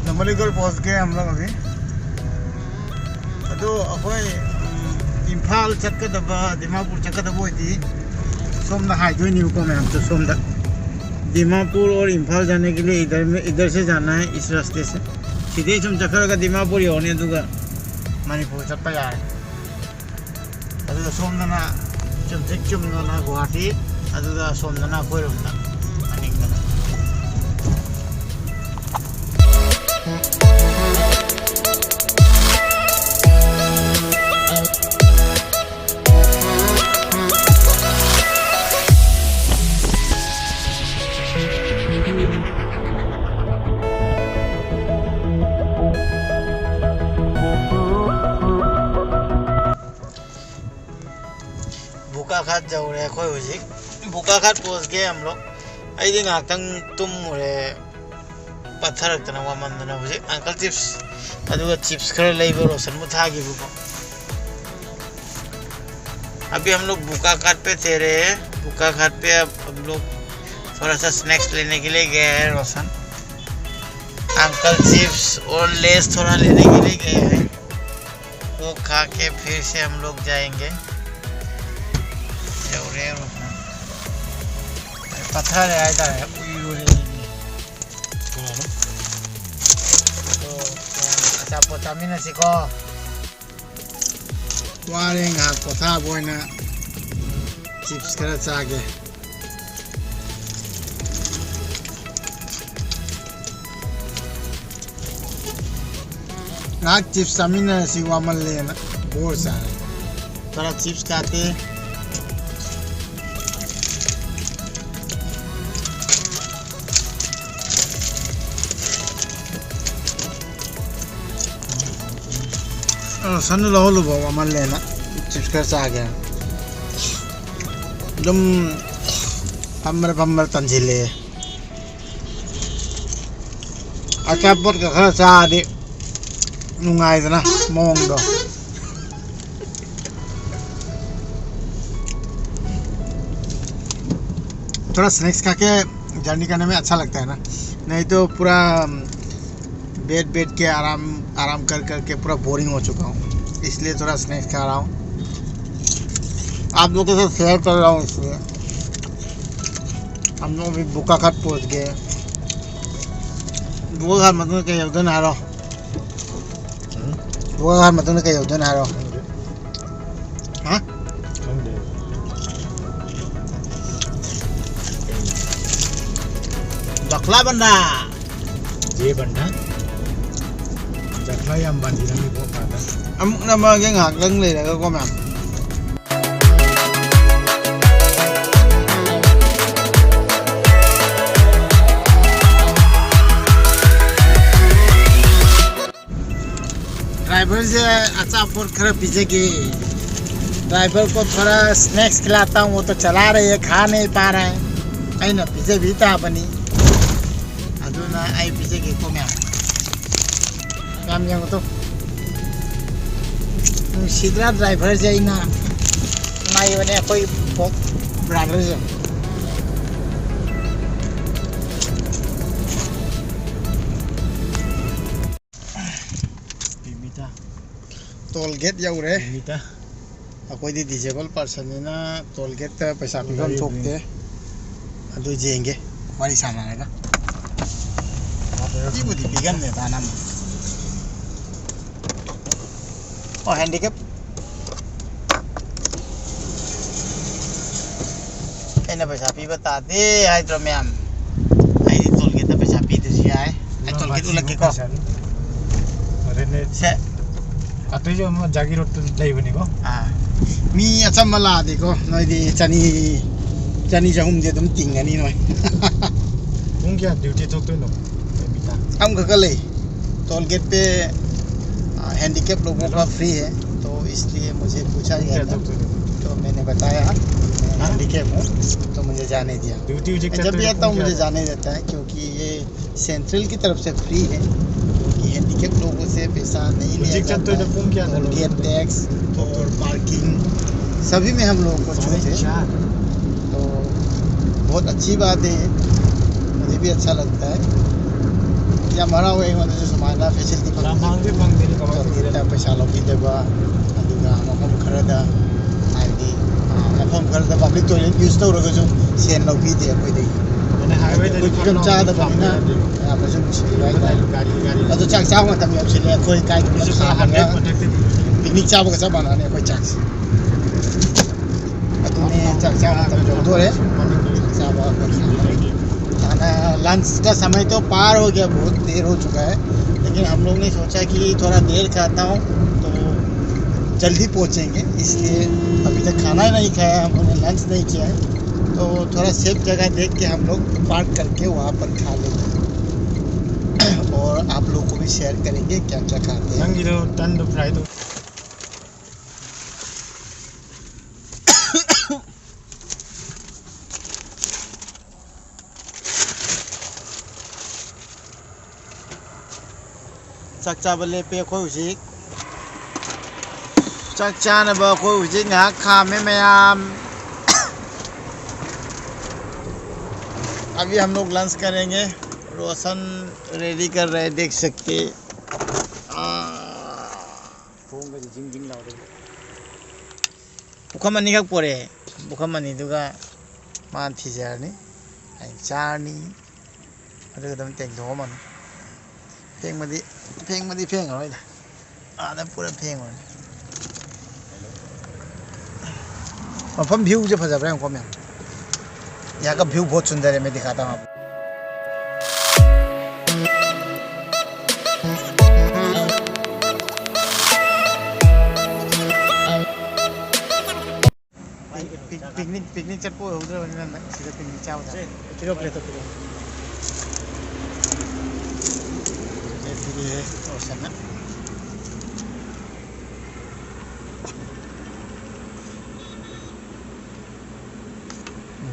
नुमलीगढ़ पहुंच गए हम लोग अभी। ꯑꯗꯣ ꯑꯩꯈꯣꯏ, ꯎꯝ, ꯏꯝꯐꯥꯜ ꯆꯠꯀꯗꯕ, ꯗꯤꯃꯥꯄꯨꯔ ꯆꯠꯀꯗꯕ ꯑꯣꯏꯗꯤ ꯁꯣꯝꯗ ꯍꯥꯏꯗꯣꯏꯅꯦꯕꯀꯣ ꯃꯌꯥꯝꯁꯨ꯫ ꯁꯣꯝꯗ ꯗꯤꯃꯥꯄꯨꯔ और इम्फाल जाने के लिए इधर में, इधर से जाना है, इस रास्ते से। ꯁꯤꯗꯩ ꯁꯨꯝ ꯆꯠꯈꯠꯂꯒ ꯗꯤꯃꯥꯄꯨꯔ ꯌꯧꯔꯅꯤ, ꯑꯗꯨꯒ ꯃꯅꯤꯄꯨꯔ ꯆꯠꯄ ꯌꯥꯔꯦ꯫ ꯑꯗꯨꯒ ꯁꯣꯝꯗꯅ ꯆꯨꯝꯇ꯭ꯔꯤꯛ ꯆꯨꯝꯅꯅ ꯒꯨꯍꯥꯇꯤ, ꯑꯗꯨꯒ ꯁꯣꯝꯗꯅ ꯑꯩꯈꯣꯏꯔꯣꯝꯗ ꯃꯅꯤꯡꯗꯅ꯫ ꯕꯣꯀꯥꯈꯥꯠ ꯌꯧꯔꯦ ꯑꯩꯈꯣꯏ ꯍꯧꯖꯤꯛ꯫ ꯕꯨꯀꯥ ꯈꯥꯠ ꯄꯣꯁꯀꯦ ꯍꯝ ꯂꯣꯒ꯫ ꯑꯩꯗꯤ ꯉꯥꯏꯍꯥꯛꯇꯪ ꯇꯨꯝꯃꯨꯔꯦ, ꯄꯠꯊꯔꯛꯇꯅ ꯋꯥꯃꯟꯗꯅ꯫ ꯍꯧꯖꯤꯛ ꯑꯪꯀꯜ ꯆꯤꯞꯁ ꯑꯗꯨꯒ ꯆꯤꯞꯁ ꯈꯔ ꯂꯩꯕ ꯔꯣꯁꯟꯕꯨ ꯊꯥꯈꯤꯕꯀꯣ꯫ अभी हम लोग बुका घाट पे थे रहे हैं। बुका घाट पे अब हम लोग थोड़ा सा स्नैक्स लेने के लिए गए हैं रोशन। अंकल चिप्स और लेस थोड़ा लेने के लिए गए हैं। वो खा के फिर से हम लोग जाएंगे। पत्थर है, इधर है। ꯑꯆꯥꯄꯣꯠ ꯆꯥꯃꯤꯟꯅꯁꯤꯀꯣ꯫ ꯋꯥꯔꯦ, ꯉꯥꯏꯍꯥꯛ ꯄꯣꯊꯥꯕ ꯑꯣꯏꯅ ꯆꯤꯞꯁ ꯈꯔ ꯆꯥꯒꯦ꯫ ꯉꯥꯏꯍꯥꯛ ꯆꯤꯞꯁ ꯆꯥꯃꯤꯟꯅꯔꯁꯤ, ꯋꯥꯃꯜꯂꯦꯅ ꯕꯣꯔ ꯆꯥꯔꯦ꯫ ꯈꯔ ꯆꯤꯞꯁ ꯀꯥꯇꯦ꯫ ꯑ, ꯁꯟꯗꯨ ꯂꯧꯍꯜꯂꯨꯕ ꯋꯥꯃꯜꯂꯦꯅ ꯆꯤꯞꯁ ꯈꯔ ꯆꯥꯒꯦ꯫ ꯑꯗꯨꯝ ꯐꯝꯕ꯭ꯔꯥ ꯐꯝꯕ꯭ꯔꯥ ꯇꯟꯁꯤꯜꯂꯛꯑꯦ꯫ ꯑꯆꯥꯄꯣꯠꯀ ꯈꯔ ꯆꯥꯔꯗꯤ ꯅꯨꯡꯉꯥꯏꯗꯅ ꯃꯑꯣꯡꯗꯣ꯫ थोड़ा स्नैक्स खा के जर्नी करने में अच्छा लगता है ना, नहीं तो पूरा बेड बेड के आराम आराम कर करके पूरा बोरिंग हो चुका हूँ, इसलिए थोड़ा स्नैक्स खा रहा हूँ, आप लोगों के साथ शेयर कर रहा हूँ। इसलिए हम लोग भी बुका घाट पहुँच गए। बुका घाट मतलब क्या होता है ना? ꯕꯣꯔꯥ ꯃꯇꯨꯡꯗ ꯀꯩ ꯌꯧꯗꯣꯏꯅꯣ ꯍꯥꯏꯔꯣ? ꯈꯪꯗꯦ꯫ ꯍꯥ? ꯈꯪꯗꯦ꯫ ꯖꯈꯂꯥ ꯕꯟꯗꯥ꯫ ꯖꯦ ꯕꯟꯗꯥ꯫ ꯖꯈꯂꯥ ꯌꯥꯝ ꯕꯟꯗꯤꯔꯝꯃꯤꯀꯣ ꯐꯥꯗꯔ꯫ ꯑꯃꯨꯛ ꯅꯝꯃꯛꯑꯒꯦ ꯉꯥꯏꯍꯥꯛꯇꯪ ꯂꯩꯔꯒꯀꯣ ꯃꯌꯥꯝ꯫ ꯗ꯭ꯔꯥꯏꯚꯔꯁꯦ ꯑꯆꯥꯄꯣꯠ ꯈꯔ ꯄꯤꯖꯒꯦ꯫ ड्राइवर को थोड़ा स्नैक्स खिलाता हूँ, वो तो चला रही है, खा नहीं पा रहा है, ꯑꯩꯅ ꯄꯤꯖꯕꯤ ꯇꯥꯕꯅꯤ꯫ ꯑꯗꯨꯅ ꯑꯩ ꯄꯤꯖꯒꯦꯀꯣ ꯃꯌꯥꯝ꯫ ꯃꯌꯥꯝ ꯌꯦꯡꯉꯨ ꯇꯨ꯫ ꯅꯨꯡꯁꯤꯗ꯭ꯔꯥ ꯗ꯭ꯔꯥꯏꯚꯔꯁꯦ? ꯑꯩꯅ ꯉꯥꯏꯕꯅꯦ ꯑꯩꯈꯣꯏ ꯕ꯭ꯔꯥꯗꯔꯁꯦ꯫ ꯇꯣꯜ ꯒꯦꯠ ꯌꯧꯔꯦ꯫ ꯑꯩꯈꯣꯏꯗꯤ ꯗꯤꯁꯦꯕꯜ ꯄꯥꯔꯁꯟꯅꯤꯅ ꯇꯣꯜ ꯒꯦꯠꯇ ꯄꯩꯁꯥ ꯄꯤꯐꯝ ꯊꯣꯛꯇꯦ꯫ ꯑꯗꯨ ꯌꯦꯡꯒꯦ ꯋꯥꯔꯤ ꯁꯥꯟꯅꯔꯒ꯫ ꯄꯤꯕꯨꯗꯤ ꯄꯤꯒꯟꯗꯦ ꯇꯥꯅ꯫ ꯑꯣ, ꯍꯦꯟꯗꯤꯀꯦꯞ꯫ ꯑꯩꯅ ꯄꯩꯁꯥ ꯄꯤꯕ ꯇꯥꯗꯦ ꯍꯥꯏꯗ꯭ꯔꯣ ꯃꯌꯥꯝ? ꯑꯩꯗꯤ ꯇꯣꯜ ꯒꯦꯠꯇ ꯄꯩꯁꯥ ꯄꯤꯗ꯭ꯔꯁꯨ ꯌꯥꯏ꯫ ꯑꯩ ꯇꯣꯜ ꯒꯦꯠ ꯎꯠꯂꯛꯀꯦꯀꯣ꯫ ꯑꯗꯨꯅꯦ꯫ ꯁꯦ꯫ ꯑꯇꯩꯁꯨ ꯑꯃ ꯖꯥꯒꯤ ꯔꯣꯗꯇ ꯂꯩꯕꯅꯤꯀꯣ꯫ ꯑꯥ꯫ ꯃꯤ ꯑꯆꯝꯕ ꯂꯥꯛꯑꯗꯤꯀꯣ, ꯅꯣꯏꯗꯤ ꯆꯅꯤ, ꯆꯅꯤ ꯆꯍꯨꯝꯗꯤ ꯑꯗꯨꯝ ꯇꯤꯡꯒꯅꯤ ꯅꯣꯏ꯫ ꯄꯨꯡ ꯀꯌꯥ ꯗ꯭ꯌꯨꯇꯤ ꯊꯣꯛꯇꯣꯏꯅꯣ? ꯅꯨꯃꯤꯗꯥꯡ꯫ ꯑꯃꯈꯛꯀ ꯂꯩ꯫ टोल गेट पे, आ, हैंडीकैप लोगों का फ्री है, तो इसलिए मुझे पूछा गया था। तो मैंने बताया, मैं हैंडीकैप हूँ, तो मुझे जाने दिया। मैं जब भी आता हूँ, मुझे जाने देता है, क्योंकि ये सेंट्रल की तरफ से फ्री है, क्योंकि हैंडीकैप लोगों से पैसा नहीं लिया जाता है। टोल गेट टैक्स और पार्किंग, सभी में हम लोगों को छूट है। तो बहुत अच्छी बात है ये, मुझे भी अच्छा लगता है। ꯌꯥꯝ ꯍꯔꯥꯎꯋꯦ ꯑꯩꯉꯣꯟꯗꯁꯨ ꯁꯨꯃꯥꯏꯅ ꯐꯦꯁꯤꯂꯤꯇꯤ ꯐꯪꯕꯁꯦ꯫ ꯄꯩꯁꯥ ꯂꯧꯕꯤꯗꯕ, ꯑꯗꯨꯒ ꯃꯐꯝ ꯈꯔꯗ, ꯍꯥꯏꯗꯤ, ꯑ, ꯃꯐꯝ ꯈꯔꯗ ꯄꯕ꯭ꯂꯤꯛ ꯇꯣꯏꯂꯦꯠ ꯌꯨꯁ ꯇꯧꯔꯒꯁꯨ ꯁꯦꯟ ꯂꯧꯕꯤꯗꯦ ꯑꯩꯈꯣꯏꯗꯒꯤ꯫ ꯑꯩꯈꯣꯏ ꯐꯤꯕꯝ ꯆꯥꯗꯕꯅꯤꯅ ꯌꯥꯝꯅꯁꯨ ꯅꯨꯡꯁꯤꯕꯤꯕ ꯍꯥꯏꯇꯥꯔꯦ꯫ ꯑꯗꯣ ꯆꯥꯛ ꯆꯥꯕ ꯃꯇꯝ ꯌꯧꯁꯤꯜꯂꯦ, ꯑꯩꯈꯣꯏ ꯀꯥꯏꯗꯅꯣ ꯁꯥꯕꯒ ꯄꯤꯛꯅꯤꯛ ꯆꯥꯕꯒ ꯆꯞ ꯃꯥꯟꯅꯅꯤ ꯑꯩꯈꯣꯏ ꯆꯥꯛꯁꯦ꯫ ꯑꯗꯨꯅꯦ, ꯆꯥꯛ ꯆꯥꯕ ꯃꯇꯝ ꯌꯧꯗꯣꯔꯦ꯫ ꯆꯥꯛ ꯆꯥꯕ ꯑꯩꯈꯣꯏ ꯁꯥꯟꯅꯔꯤ꯫ खाना, लंच का समय तो पार हो गया, बहुत देर हो चुका है, लेकिन हम लोग ने सोचा कि थोड़ा देर खाता हूँ तो जल्दी पहुँचेंगे, इसलिए अभी तक खाना नहीं खाया, हम लोगों ने लंच नहीं किया है, तो थोड़ा सेफ जगह देख के हम लोग पार्क करके वहाँ पर खा लेंगे और आप लोग को भी शेयर करेंगे क्या क्या खाते हैं। ꯅꯪꯒꯤꯗꯣ ꯇꯟꯗꯣ ꯐ꯭ꯔꯥꯏꯗꯣ꯫ ꯆꯥꯛ ꯆꯥꯕ ꯂꯦꯞꯄꯦ ꯑꯩꯈꯣꯏ ꯍꯧꯖꯤꯛ꯫ ꯆꯥꯛ ꯆꯥꯅꯕ ꯑꯩꯈꯣꯏ ꯍꯧꯖꯤꯛ ꯉꯥꯏꯍꯥꯛ ꯈꯥꯝꯃꯦ ꯃꯌꯥꯝ꯫ अभी हम लोग लंच करेंगे। रोशन रेडी कर रहे हैं, देख सकते हैं। आ, ꯊꯣꯡꯒꯁꯦ ꯖꯤꯡ ꯖꯤꯡ ꯂꯥꯎꯔꯦ꯫ ꯄꯨꯈꯝ ꯑꯅꯤꯈꯛ ꯄꯣꯔꯛꯑꯦ꯫ ꯄꯨꯈꯝ ꯑꯅꯤꯗꯨꯒ ꯃꯥꯅ ꯊꯤꯖꯔꯅꯤ, ꯑꯩꯅ ꯆꯥꯔꯅꯤ꯫ ꯑꯗꯨꯒ ꯑꯗꯨꯝ ꯇꯦꯡꯊꯣꯛꯑꯝꯃꯅꯤ꯫ ꯐꯦꯡꯕꯗꯤ, ꯐꯦꯡꯕꯗꯤ ꯐꯦꯡꯉꯔꯣꯏꯗ꯫ ꯑꯥꯗ ꯄꯨꯔ ꯐꯦꯡꯉꯨꯔꯅꯤ꯫ ꯃꯐꯝ ꯚ꯭ꯌꯨꯁꯦ ꯐꯖꯕ꯭ꯔꯥ ꯌꯦꯡꯉꯨꯀꯣ ꯃꯌꯥꯝ꯫ यहाँ का व्यू बहुत सुंदर है, मैं दिखाता हूँ आपको। ꯄꯤꯛ-, ꯄꯤꯛꯅꯤꯛ, ꯄꯤꯛꯅꯤꯛ ꯆꯠꯄ ꯑꯣꯏꯍꯧꯗ꯭ꯔꯕꯅꯤꯅ ꯅꯪ ꯁꯤꯗ ꯄꯤꯛꯅꯤꯛ ꯆꯥꯕ ꯇꯥꯔꯦ꯫ ꯁꯦ, ꯄꯤꯔꯛꯑꯣ, ꯄ꯭ꯂꯦꯠꯇꯣ ꯄꯤꯔꯛꯑꯣ꯫ ꯄ꯭ꯂꯦꯠ ꯄꯤꯔꯛꯑꯦ, ꯔꯣꯁꯟꯅ꯫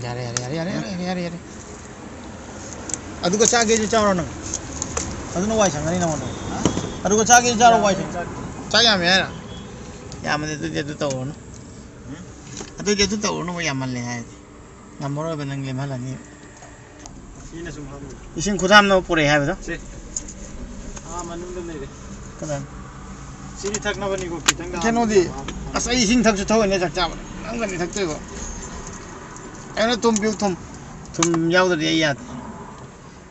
ꯌꯥꯔꯦ, ꯌꯥꯔꯦ, ꯌꯥꯔꯦ꯫ ꯑꯗꯨꯒ ꯆꯥꯒꯦꯁꯨ ꯆꯥꯔꯣ ꯅꯪ꯫ ꯑꯗꯨꯅ ꯋꯥꯏ ꯁꯪꯒꯅꯤ ꯅꯉꯣꯟꯗ꯫ ꯑꯗꯨꯒ ꯆꯥꯒꯦꯁꯨ ꯆꯥꯔꯣ, ꯋꯥꯏ ꯁꯪ-, ꯆꯥꯛ ꯌꯥꯝꯃꯦ ꯍꯥꯏꯔ? ꯌꯥꯝꯃꯗꯤ ꯑꯗꯨꯗꯤ ꯑꯗꯨ ꯇꯧꯔꯨꯅꯨ꯫ ꯑꯗꯨꯗꯤ ꯑꯗꯨ ꯇꯧꯔꯨꯅꯨ, ꯌꯥꯝꯃꯜꯂꯦ ꯍꯥꯏꯔꯗꯤ꯫ ꯉꯝꯃꯔꯣꯏꯕ, ꯅꯪ ꯂꯦꯝꯍꯜꯂꯅꯤ꯫ ꯁꯤꯅ ꯁꯨꯝ ꯍꯥꯞꯄꯨ꯫ ꯏꯁꯤꯡ ꯈꯨꯗꯥꯝꯅ ꯄꯨꯔꯛꯑꯦ ꯍꯥꯏꯕꯗꯣ? ꯁꯦ꯫ ꯑꯥ, ꯃꯅꯨꯡꯗ ꯂꯩꯔꯦ꯫ ꯀꯗꯥꯏ? ꯁꯤꯗꯤ ꯊꯛꯅꯕꯅꯤꯀꯣ, ꯈꯤꯇꯪꯗ ꯀꯩꯅꯣꯗꯤ, ꯍꯥꯞꯄꯨ꯫ ꯑꯁ, ꯑꯩ ꯏꯁꯤꯡ ꯊꯛꯁꯨ ꯊꯛꯑꯣꯏꯅꯦ, ꯆꯥꯛ ꯆꯥꯕꯗ꯫ ꯅꯪꯒꯅꯤ ꯊꯛꯇꯣꯏꯕ꯫ ꯑꯩꯅ ꯊꯨꯝ ꯄꯤꯌꯨ, ꯊꯨꯝ꯫ ꯊꯨꯝ ꯌꯥꯎꯗ꯭ꯔꯗꯤ ꯑꯩ ꯌꯥꯗꯦ꯫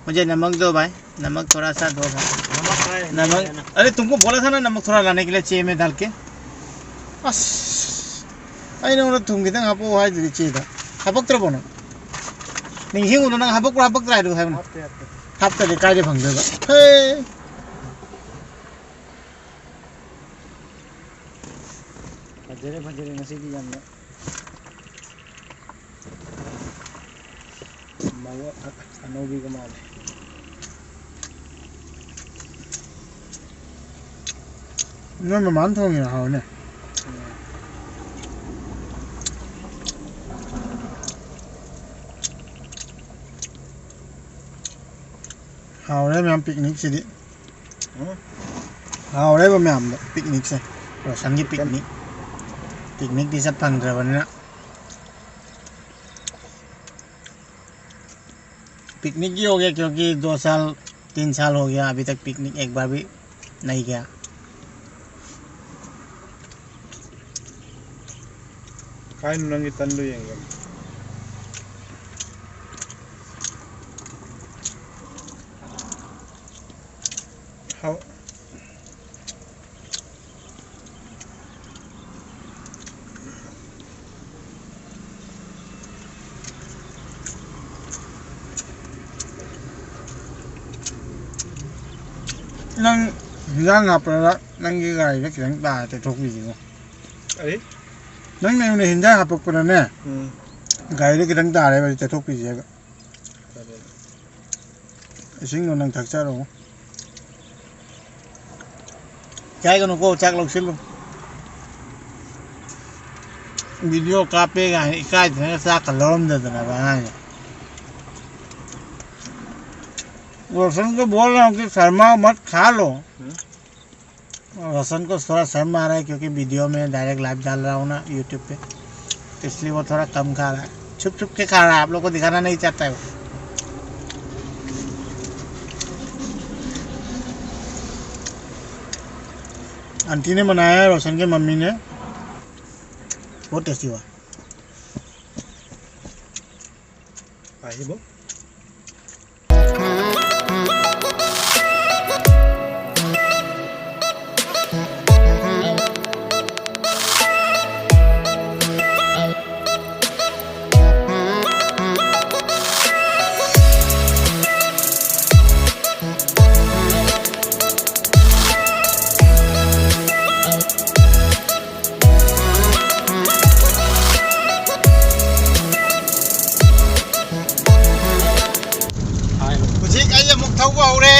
मुझे नमक दो भाई, नमक थोड़ा सा दो भाई। नमक है, नमक, नहीं है ना। अरे तुमको बोला था ना नमक थोड़ा लाने के लिए, चे में डाल के। ꯑꯁ, ꯑꯩ ꯅꯉꯣꯟꯗ ꯊꯨꯝ ꯈꯤꯇꯪ ꯍꯥꯞꯄꯛꯑꯣ ꯍꯥꯏꯗꯨꯗꯤ ꯆꯦꯗ꯫ ꯍꯥꯞꯄꯛꯇ꯭ꯔꯕꯣ ꯅꯪ? ꯅꯤꯡꯁꯤꯡꯉꯨꯗꯣ, ꯅꯪ ꯍꯥꯞꯄꯛꯄ꯭ꯔꯥ ꯍꯥꯞꯄꯛꯇ꯭ꯔꯥ ꯍꯥꯏꯗꯣ ꯍꯥꯏꯕꯅꯦ꯫ ꯍꯥꯞꯇꯦ, ꯍꯥꯞꯇꯦ꯫ ꯍꯥꯞꯇ꯭ꯔꯗꯤ ꯀꯥꯏꯗ ꯐꯪꯗꯣꯏꯕ? ꯍꯦ! ꯐꯖꯔꯦ, ꯐꯖꯔꯦ ꯉꯁꯤꯗꯤ ꯌꯥꯝꯅ꯫ ꯃꯑꯣꯡ ꯑ-, ꯑꯅꯧꯕꯤꯒ ꯃꯥꯜꯂꯦ꯫ ꯅꯣꯏ ꯃꯃꯥꯅ ꯊꯣꯡꯉꯤꯔꯣ? ꯍꯥꯎꯅꯦ꯫ ꯎꯝ꯫ ꯍꯥꯎꯔꯦ ꯃꯌꯥꯝ ꯄꯤꯛꯅꯤꯛꯁꯤꯗꯤ꯫ ꯍꯥꯎꯔꯦꯕ ꯃꯌꯥꯝꯗꯣ, ꯄꯤꯛꯅꯤꯛꯁꯦ, ꯔꯣꯁꯟꯒꯤ ꯄꯤꯛꯅꯤꯛ꯫ ꯄꯤꯛꯅꯤꯛꯇꯤ ꯆꯠ ꯐꯪꯗ꯭ꯔꯕꯅꯤꯅ꯫ पिकनिक ही हो गया, क्योंकि दो साल, तीन साल हो गया, अभी तक पिकनिक एक बार भी नहीं गया। ꯀꯥꯏꯅꯣ ꯅꯪꯒꯤ ꯇꯟꯗꯣ ꯌꯦꯡꯒꯦ꯫ ꯍꯥꯎ꯫ ꯅꯪ ꯍꯤꯟꯖꯥꯡ ꯍꯥꯞꯄꯗ ꯅꯪꯒꯤ ꯒꯥꯔꯤꯗ ꯈꯤꯇꯪ ꯇꯥꯔ ꯇꯩꯊꯣꯛꯄꯤꯁꯤꯕꯣ꯫ ꯀꯔꯤ? ꯅꯪꯅ ꯑꯩꯉꯣꯟꯗ ꯍꯤꯟꯖꯥꯡ ꯍꯥꯞꯄꯛꯄꯗꯅꯦ, ꯎꯝ꯫ ꯒꯥꯔꯤꯗ ꯈꯤꯇꯪ ꯇꯥꯔꯦꯕ, ꯇꯩꯊꯣꯛꯄꯤꯁꯦꯕ꯫ ꯐꯔꯦ꯫ ꯏꯁꯤꯡꯗꯣ ꯅꯪ ꯊꯛꯆꯔꯣ꯫ ꯏꯀꯥꯏꯒꯅꯨꯀꯣ, ꯆꯥꯛ ꯂꯧꯁꯤꯜꯂꯨ꯫ ꯚꯤꯗꯤꯑꯣ ꯀꯥꯞꯄꯦ ꯀꯥꯏꯅ ꯏꯀꯥꯏꯗꯅꯒ ꯆꯥꯛꯀ ꯂꯧꯔꯝꯗꯗꯅꯕ ꯑꯉꯥꯡꯁꯦ꯫ रोशन को बोल रहा हूँ कि शर्मा मत, खा लो। हम्म। रोशन को थोड़ा शर्म आ रहा है, क्योंकि वीडियो में डायरेक्ट लाइव डाल रहा हूँ ना यूट्यूब पे, तो इसलिए वो थोड़ा कम खा रहा है, छुप छुप के खा रहा है, आप लोग को दिखाना नहीं चाहता है वो। आंटी ने बनाया है, रोशन के मम्मी ने, बहुत टेस्टी हुआ। আহিব। ꯍꯧꯖꯤꯛ ꯑꯩ ꯑꯃꯨꯛ ꯊꯧꯕ ꯍꯧꯔꯦ꯫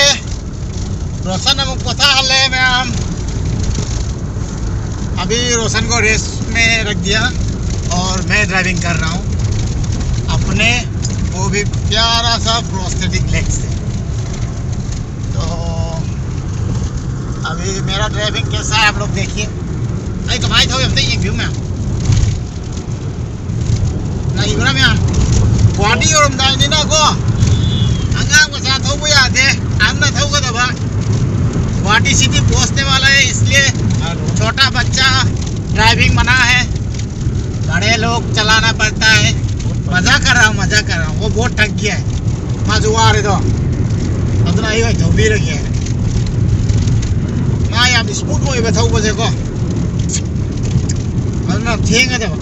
रोशन अमुक पता हल्ले मैम। अभी रोशन को रेस्ट में रख दिया और मैं ड्राइविंग कर रहा हूँ अपने, वो भी प्यारा सा प्रोस्थेटिक लेग से। तो अभी मेरा ड्राइविंग कैसा है आप लोग देखिए। ꯑꯩ ꯀꯃꯥꯏꯅ ꯊꯧꯏ ꯑꯝꯇ ꯌꯦꯡꯕꯤꯌꯨ ꯃꯌꯥꯝ꯫ ꯂꯩꯕ꯭ꯔꯥ ꯃꯌꯥꯝ? ꯒꯨꯍꯥꯇꯤ ꯌꯧꯔꯝꯗꯥꯏꯅꯤꯅꯀꯣ, ꯑꯉꯥꯡ ꯃꯆꯥ ꯊꯧꯕ ꯌꯥꯗꯦ, ꯑꯍꯟꯅ ꯊꯧꯒꯗꯕ꯫ गुवाहाटी सिटी पहुंचने वाला है, इसलिए छोटा बच्चा ड्राइविंग मना है। बड़े लोग चलाना पड़ता है। मजा कर रहा हूँ, मजा कर रहा हूँ। वो बहुत थक गया है, ꯃꯥꯁꯨ ꯋꯥꯔꯦꯗꯣ꯫ ꯑꯗꯨꯅ ꯑꯩ ꯑꯣꯏꯅ ꯊꯧꯕꯤꯔꯒꯦ꯫ ꯃꯥ ꯌꯥꯝ ꯁ꯭ꯃꯨꯠ ꯑꯣꯏꯕ ꯊꯧꯕꯁꯦꯀꯣ꯫ ꯑꯗꯨꯅ ꯊꯦꯡꯒꯗꯕ꯫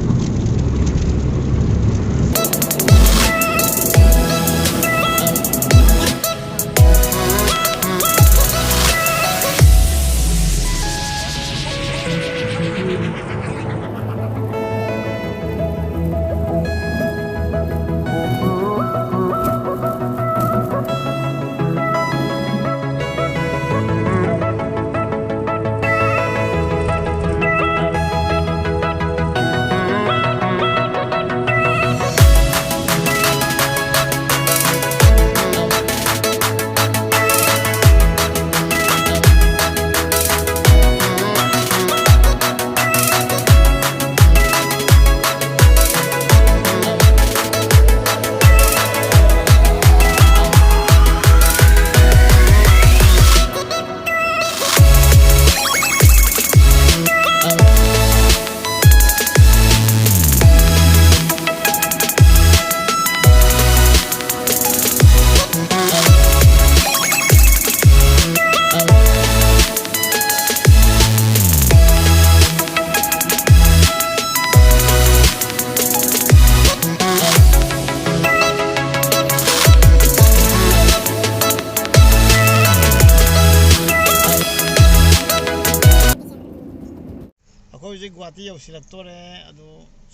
ꯑꯩꯈꯣꯏ ꯍꯧꯖꯤꯛ ꯒꯨꯍꯥꯇꯤ ꯌꯧꯁꯤꯜꯂꯛꯇꯣꯔꯦ꯫ ꯑꯗꯨ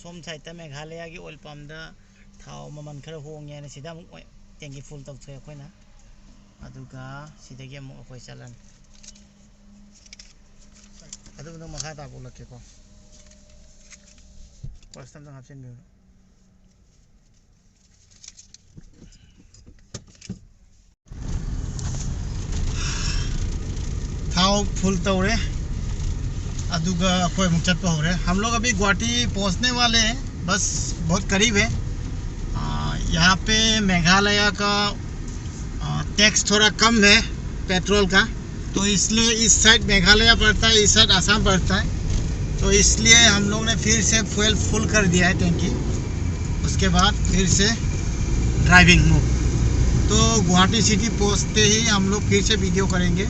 ꯁꯣꯝ ꯁꯥꯏꯠꯇ ꯃꯦꯘꯥꯂꯌꯥꯒꯤ ꯑꯣꯏꯜ ꯄꯝꯗ ꯊꯥꯎ ꯃꯃꯜ ꯈꯔ ꯍꯣꯡꯉꯦ ꯍꯥꯏꯅ ꯁꯤꯗ ꯑꯃꯨꯛ ꯇꯦꯡꯀꯤ ꯐꯨꯜ ꯇꯧꯊꯣꯛꯑꯦ ꯑꯩꯈꯣꯏꯅ꯫ ꯑꯗꯨꯒ ꯁꯤꯗꯒꯤ ꯑꯃꯨꯛ ꯑꯩꯈꯣꯏ ꯆꯠꯂꯅꯤ꯫ ꯑꯗꯨꯝ ꯃꯈꯥ ꯇꯥꯕ ꯎꯠꯂꯛꯀꯦꯀꯣ꯫ ꯄꯔꯁꯇ ꯑꯝꯇꯪ ꯍꯥꯞꯆꯤꯟꯕꯤꯌꯨ꯫ ꯊꯥꯎ ꯐꯨꯜ ꯇꯧꯔꯦ, ꯑꯗꯨꯒ ꯑꯩꯈꯣꯏ ꯑꯃꯨꯛ ꯆꯠꯄ ꯍꯧꯔꯦ꯫ हम लोग अभी गुवाहाटी पहुंचने वाले हैं, बस बहुत करीब है। आ, यहाँ पे मेघालय का टैक्स थोड़ा कम है पेट्रोल का, तो इसलिए इस साइड मेघालय पड़ता है, इस साइड आसाम पड़ता है। तो इसलिए हम लोग ने फिर से फ्यूल फुल कर दिया है टैंकी। उसके बाद फिर से ड्राइविंग मोड। तो गुवाहाटी सिटी पहुंचते ही हम लोग फिर से वीडियो करेंगे।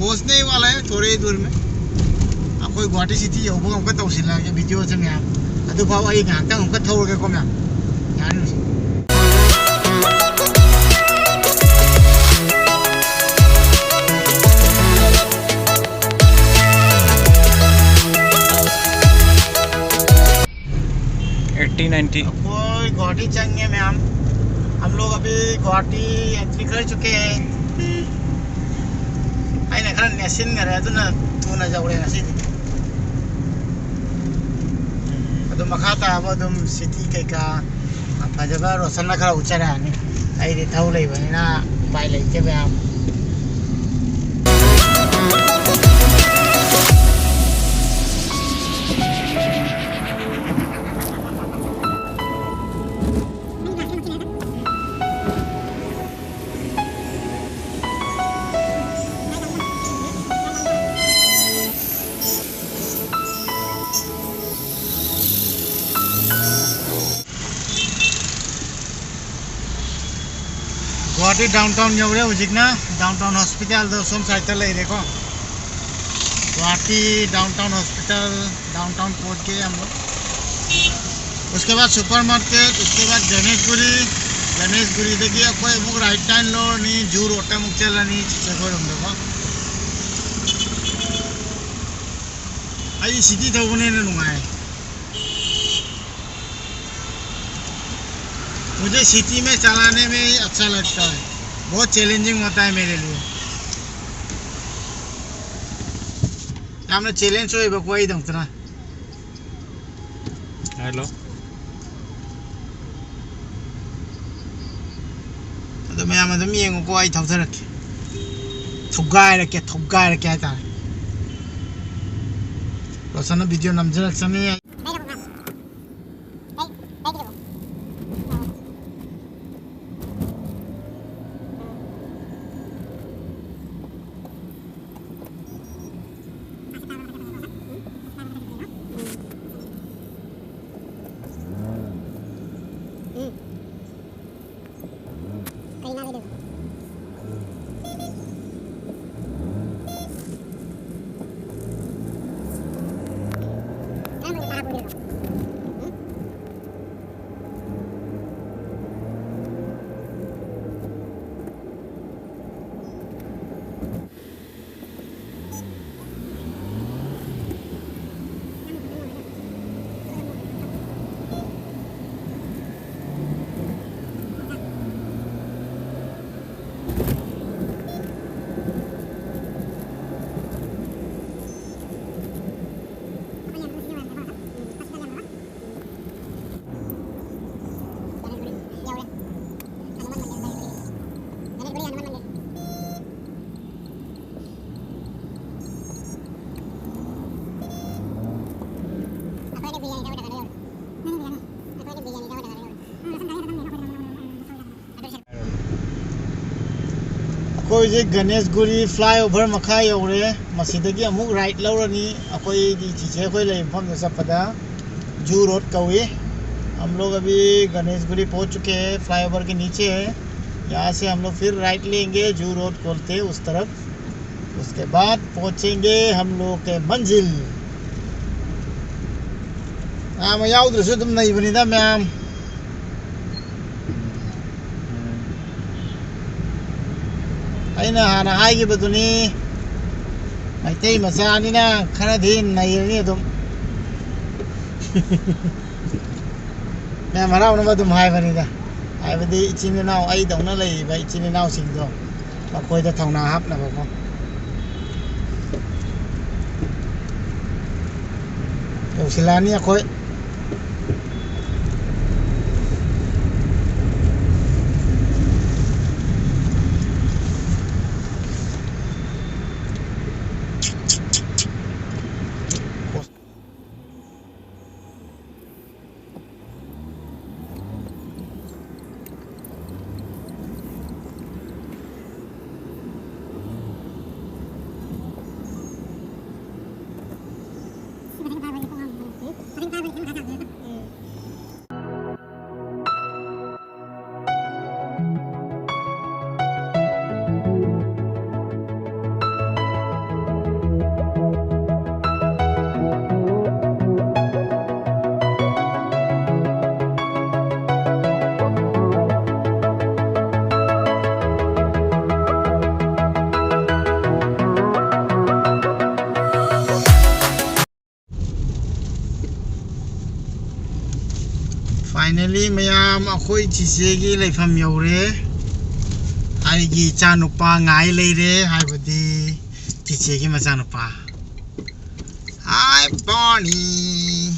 पहुंचने ही वाला है थोड़े ही दूर में। ꯑꯩꯈꯣꯏ ꯒꯨꯋꯥꯍꯥꯇꯤ ꯁꯤꯇꯤ ꯌꯧꯕꯒ ꯑꯃꯨꯛꯀ ꯇꯧꯁꯤꯜꯂꯛꯑꯒꯦ ꯚꯤꯗꯤꯑꯣꯁꯦ ꯃꯌꯥꯝ꯫ ꯑꯗꯨꯐꯥꯎ ꯑꯩ ꯉꯥꯏꯍꯥꯛꯇꯪ ꯑꯃꯨꯛꯀ ꯊꯧꯔꯒꯦꯀꯣ ꯃꯌꯥꯝ꯫ ꯌꯥꯔꯅꯤ꯫ Eighty ninety. ꯑꯩꯈꯣꯏ ꯒꯨꯋꯥꯍꯥꯇꯤ ꯆꯪꯉꯦ ꯃꯌꯥꯝ꯫ हम लोग अभी गुवाहाटी एंट्री कर चुके हैं। ꯑꯩꯅ ꯈꯔ ꯅꯦꯠꯁꯤꯟꯈꯔꯦ, ꯑꯗꯨꯅ ꯊꯨꯅ ꯌꯧꯔꯦ ꯉꯁꯤꯗꯤ꯫ ꯑꯗꯨ ꯃꯈꯥ ꯇꯥꯕ ꯑꯗꯨꯝ ꯁꯤꯇꯤ ꯀꯩꯀꯥ ꯐꯖꯕ ꯔꯣꯁꯟꯅ ꯈꯔ ꯎꯠꯆꯔꯛꯑꯅꯤ꯫ ꯑꯩꯗꯤ ꯊꯧ ꯂꯩꯕꯅꯤꯅ ꯎꯄꯥꯏ ꯂꯩꯇꯦ ꯃꯌꯥꯝ꯫ गुवाहाटी डाउनटाउन ꯌꯧꯔꯦ ꯍꯧꯖꯤꯛꯅ꯫ ꯗꯥꯎꯟ ꯇꯥꯎꯟ ꯍꯣꯁꯄꯤꯇꯥꯜꯗꯣ ꯁꯣꯝ ꯁꯥꯏꯗꯇ ꯂꯩꯔꯦꯀꯣ꯫ गुवाहाटी डाउनटाउन हॉस्पिटल, डाउनटाउन पहुंच गए हम लोग। उसके बाद सुपर मार्केट, उसके बाद गणेशगुरी, ꯒꯅꯦꯁꯒꯨꯔꯤꯗꯒꯤ ꯑꯩꯈꯣꯏ ꯑꯃꯨꯛ ꯔꯥꯏꯠ ꯇꯔꯟ ꯂꯧꯔꯅꯤ, ꯖꯨ ꯔꯣꯗꯇ ꯑꯃꯨꯛ ꯆꯠꯂꯅꯤ ꯆꯤꯆꯦꯈꯣꯏꯔꯣꯝꯗꯀꯣ꯫ ꯑꯩ ꯁꯤꯇꯤ ꯊꯧꯕꯅ ꯍꯦꯟꯅ ꯅꯨꯡꯉꯥꯏ꯫ मुझे सिटी में चलाने में अच्छा लगता है, बहुत चैलेंजिंग होता है मेरे लिए। ꯌꯥꯝꯅ ꯆꯦꯂꯦꯟꯖ ꯑꯣꯏꯕꯀꯣ ꯑꯩꯗꯃꯛꯇꯅ꯫ ꯍꯦꯜꯂꯣ꯫ ꯑꯗꯣ ꯃꯌꯥꯝ ꯑꯗꯨꯝ ꯌꯦꯡꯉꯨꯀꯣ, ꯑꯩ ꯊꯧꯊꯔꯛꯀꯦ꯫ ꯊꯨꯒꯥꯏꯔꯛꯀꯦ, ꯊꯨꯒꯥꯏꯔꯛꯀꯦ ꯍꯥꯏꯇꯥꯔꯦ꯫ ꯔꯣꯁꯟꯅ ꯚꯤꯗꯤꯑꯣ ꯅꯝꯖꯔꯛꯆꯅꯤ꯫ ꯑꯩꯈꯣꯏ ꯍꯧꯖꯤꯛ ꯒꯅꯦꯁꯒꯨꯔꯤ flyover ꯃꯈꯥ ꯌꯧꯔꯦ꯫ ꯃꯁꯤꯗꯒꯤ ꯑꯃꯨꯛ right ꯂꯧꯔꯅꯤ ꯑꯩꯈꯣꯏꯒꯤ ꯆꯤꯆꯦ ꯑꯩꯈꯣꯏ ꯂꯩꯕ ꯃꯐꯝꯗ ꯆꯠꯄꯗ꯫ जू रोड ꯀꯧꯏ꯫ हम लोग अभी गणेशगुरी पहुंच चुके हैं, flyover के नीचे है। यहाँ से हम लोग फिर right लेंगे, जू रोड खोलते हैं उस तरफ। उसके बाद पहुंचेंगे हम लोग के मंजिल। ꯃꯌꯥꯝ ꯌꯥꯎꯗ꯭ꯔꯁꯨ ꯑꯗꯨꯝ ꯅꯩꯕꯅꯤꯗ ꯃꯌꯥꯝ꯫ ꯑꯩꯅ ꯍꯥꯟꯅ ꯍꯥꯏꯈꯤꯕꯗꯨꯅꯤ, ꯃꯩꯇꯩ ꯃꯆꯥꯅꯤꯅ ꯈꯔꯗꯤ ꯅꯩꯔꯅꯤ ꯑꯗꯨꯝ꯫ ꯃꯌꯥꯝ ꯍꯔꯥꯎꯅꯕ ꯑꯗꯨꯝ ꯍꯥꯏꯕꯅꯤꯗ, ꯍꯥꯏꯕꯗꯤ ꯏꯆꯤꯟ ꯏꯅꯥꯎ ꯑꯩꯗꯧꯅ ꯂꯩꯔꯤꯕ ꯏꯆꯤꯟ ꯏꯅꯥꯎꯁꯤꯡꯗꯣ ꯃꯈꯣꯏꯗ ꯊꯧꯅꯥ ꯍꯥꯞꯅꯕꯀꯣ꯫ ꯌꯧꯁꯤꯜꯂꯛꯑꯅꯤ ꯑꯩꯈꯣꯏ꯫ Finally, ꯃꯌꯥꯝ, ꯑꯩꯈꯣꯏ ꯆꯤꯆꯦꯒꯤ ꯂꯩꯐꯝ ꯌꯧꯔꯦ꯫ ꯑꯩꯒꯤ ꯏꯆꯥꯅꯨꯄꯥ ꯉꯥꯏ ꯂꯩꯔꯦ, ꯍꯥꯏꯕꯗꯤ ꯆꯤꯆꯦꯒꯤ ꯃꯆꯥꯅꯨꯄꯥ꯫ Hi, Bonnie.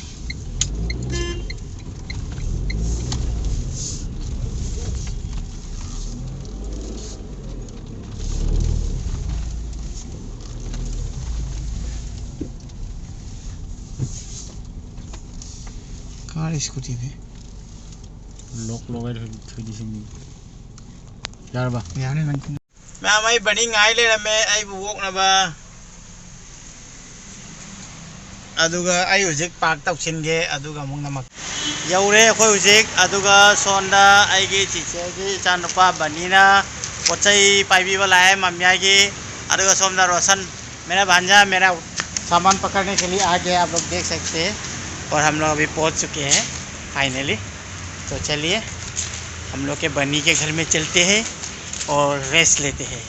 ꯀꯥꯔ ꯁ꯭ꯀꯨꯇꯤꯗꯤ? ꯂꯣꯛ ꯂꯣꯛ ꯍꯥꯏꯔ ꯊꯣꯏꯗꯤ ꯁꯤꯅꯤ꯫ ꯌꯥꯔꯕ? ꯌꯥꯔꯦ ꯅꯪ꯫ ꯃꯌꯥꯝ, ꯑꯩ ꯕꯅꯤ ꯉꯥꯏ ꯂꯩꯔꯝꯃꯦ ꯑꯩꯕꯨ ꯑꯣꯛꯅꯕ꯫ ꯑꯗꯨꯒ ꯑꯩ ꯍꯧꯖꯤꯛ ꯄꯥꯔꯛ ꯇꯧꯁꯤꯟꯒꯦ, ꯑꯗꯨꯒ ꯑꯃꯨꯛ ꯅꯝꯃꯛꯀꯦ꯫ ꯌꯧꯔꯦ ꯑꯩꯈꯣꯏ ꯍꯧꯖꯤꯛ꯫ ꯑꯗꯨꯒ ꯁꯣꯝꯗ ꯑꯩꯒꯤ ꯆꯤꯆꯦꯒꯤ ꯏꯆꯥꯅꯨꯄꯥ ꯕꯅꯤꯅ ꯄꯣꯠ ꯆꯩ ꯄꯥꯏꯕꯤꯕ ꯂꯥꯛꯑꯦ ꯃꯃꯤꯌꯥꯒꯤ꯫ ꯑꯗꯨꯒ ꯁꯣꯝꯗ ꯔꯣꯁꯟ, मेरा भांजा मेरा सामान पकड़ने के लिए आ गया, आप लोग देख सकते हैं। और हम लोग अभी पहुंच चुके हैं फाइनली। तो चलिए, हम लोग के बनी के घर में चलते हैं और रेस्ट लेते हैं।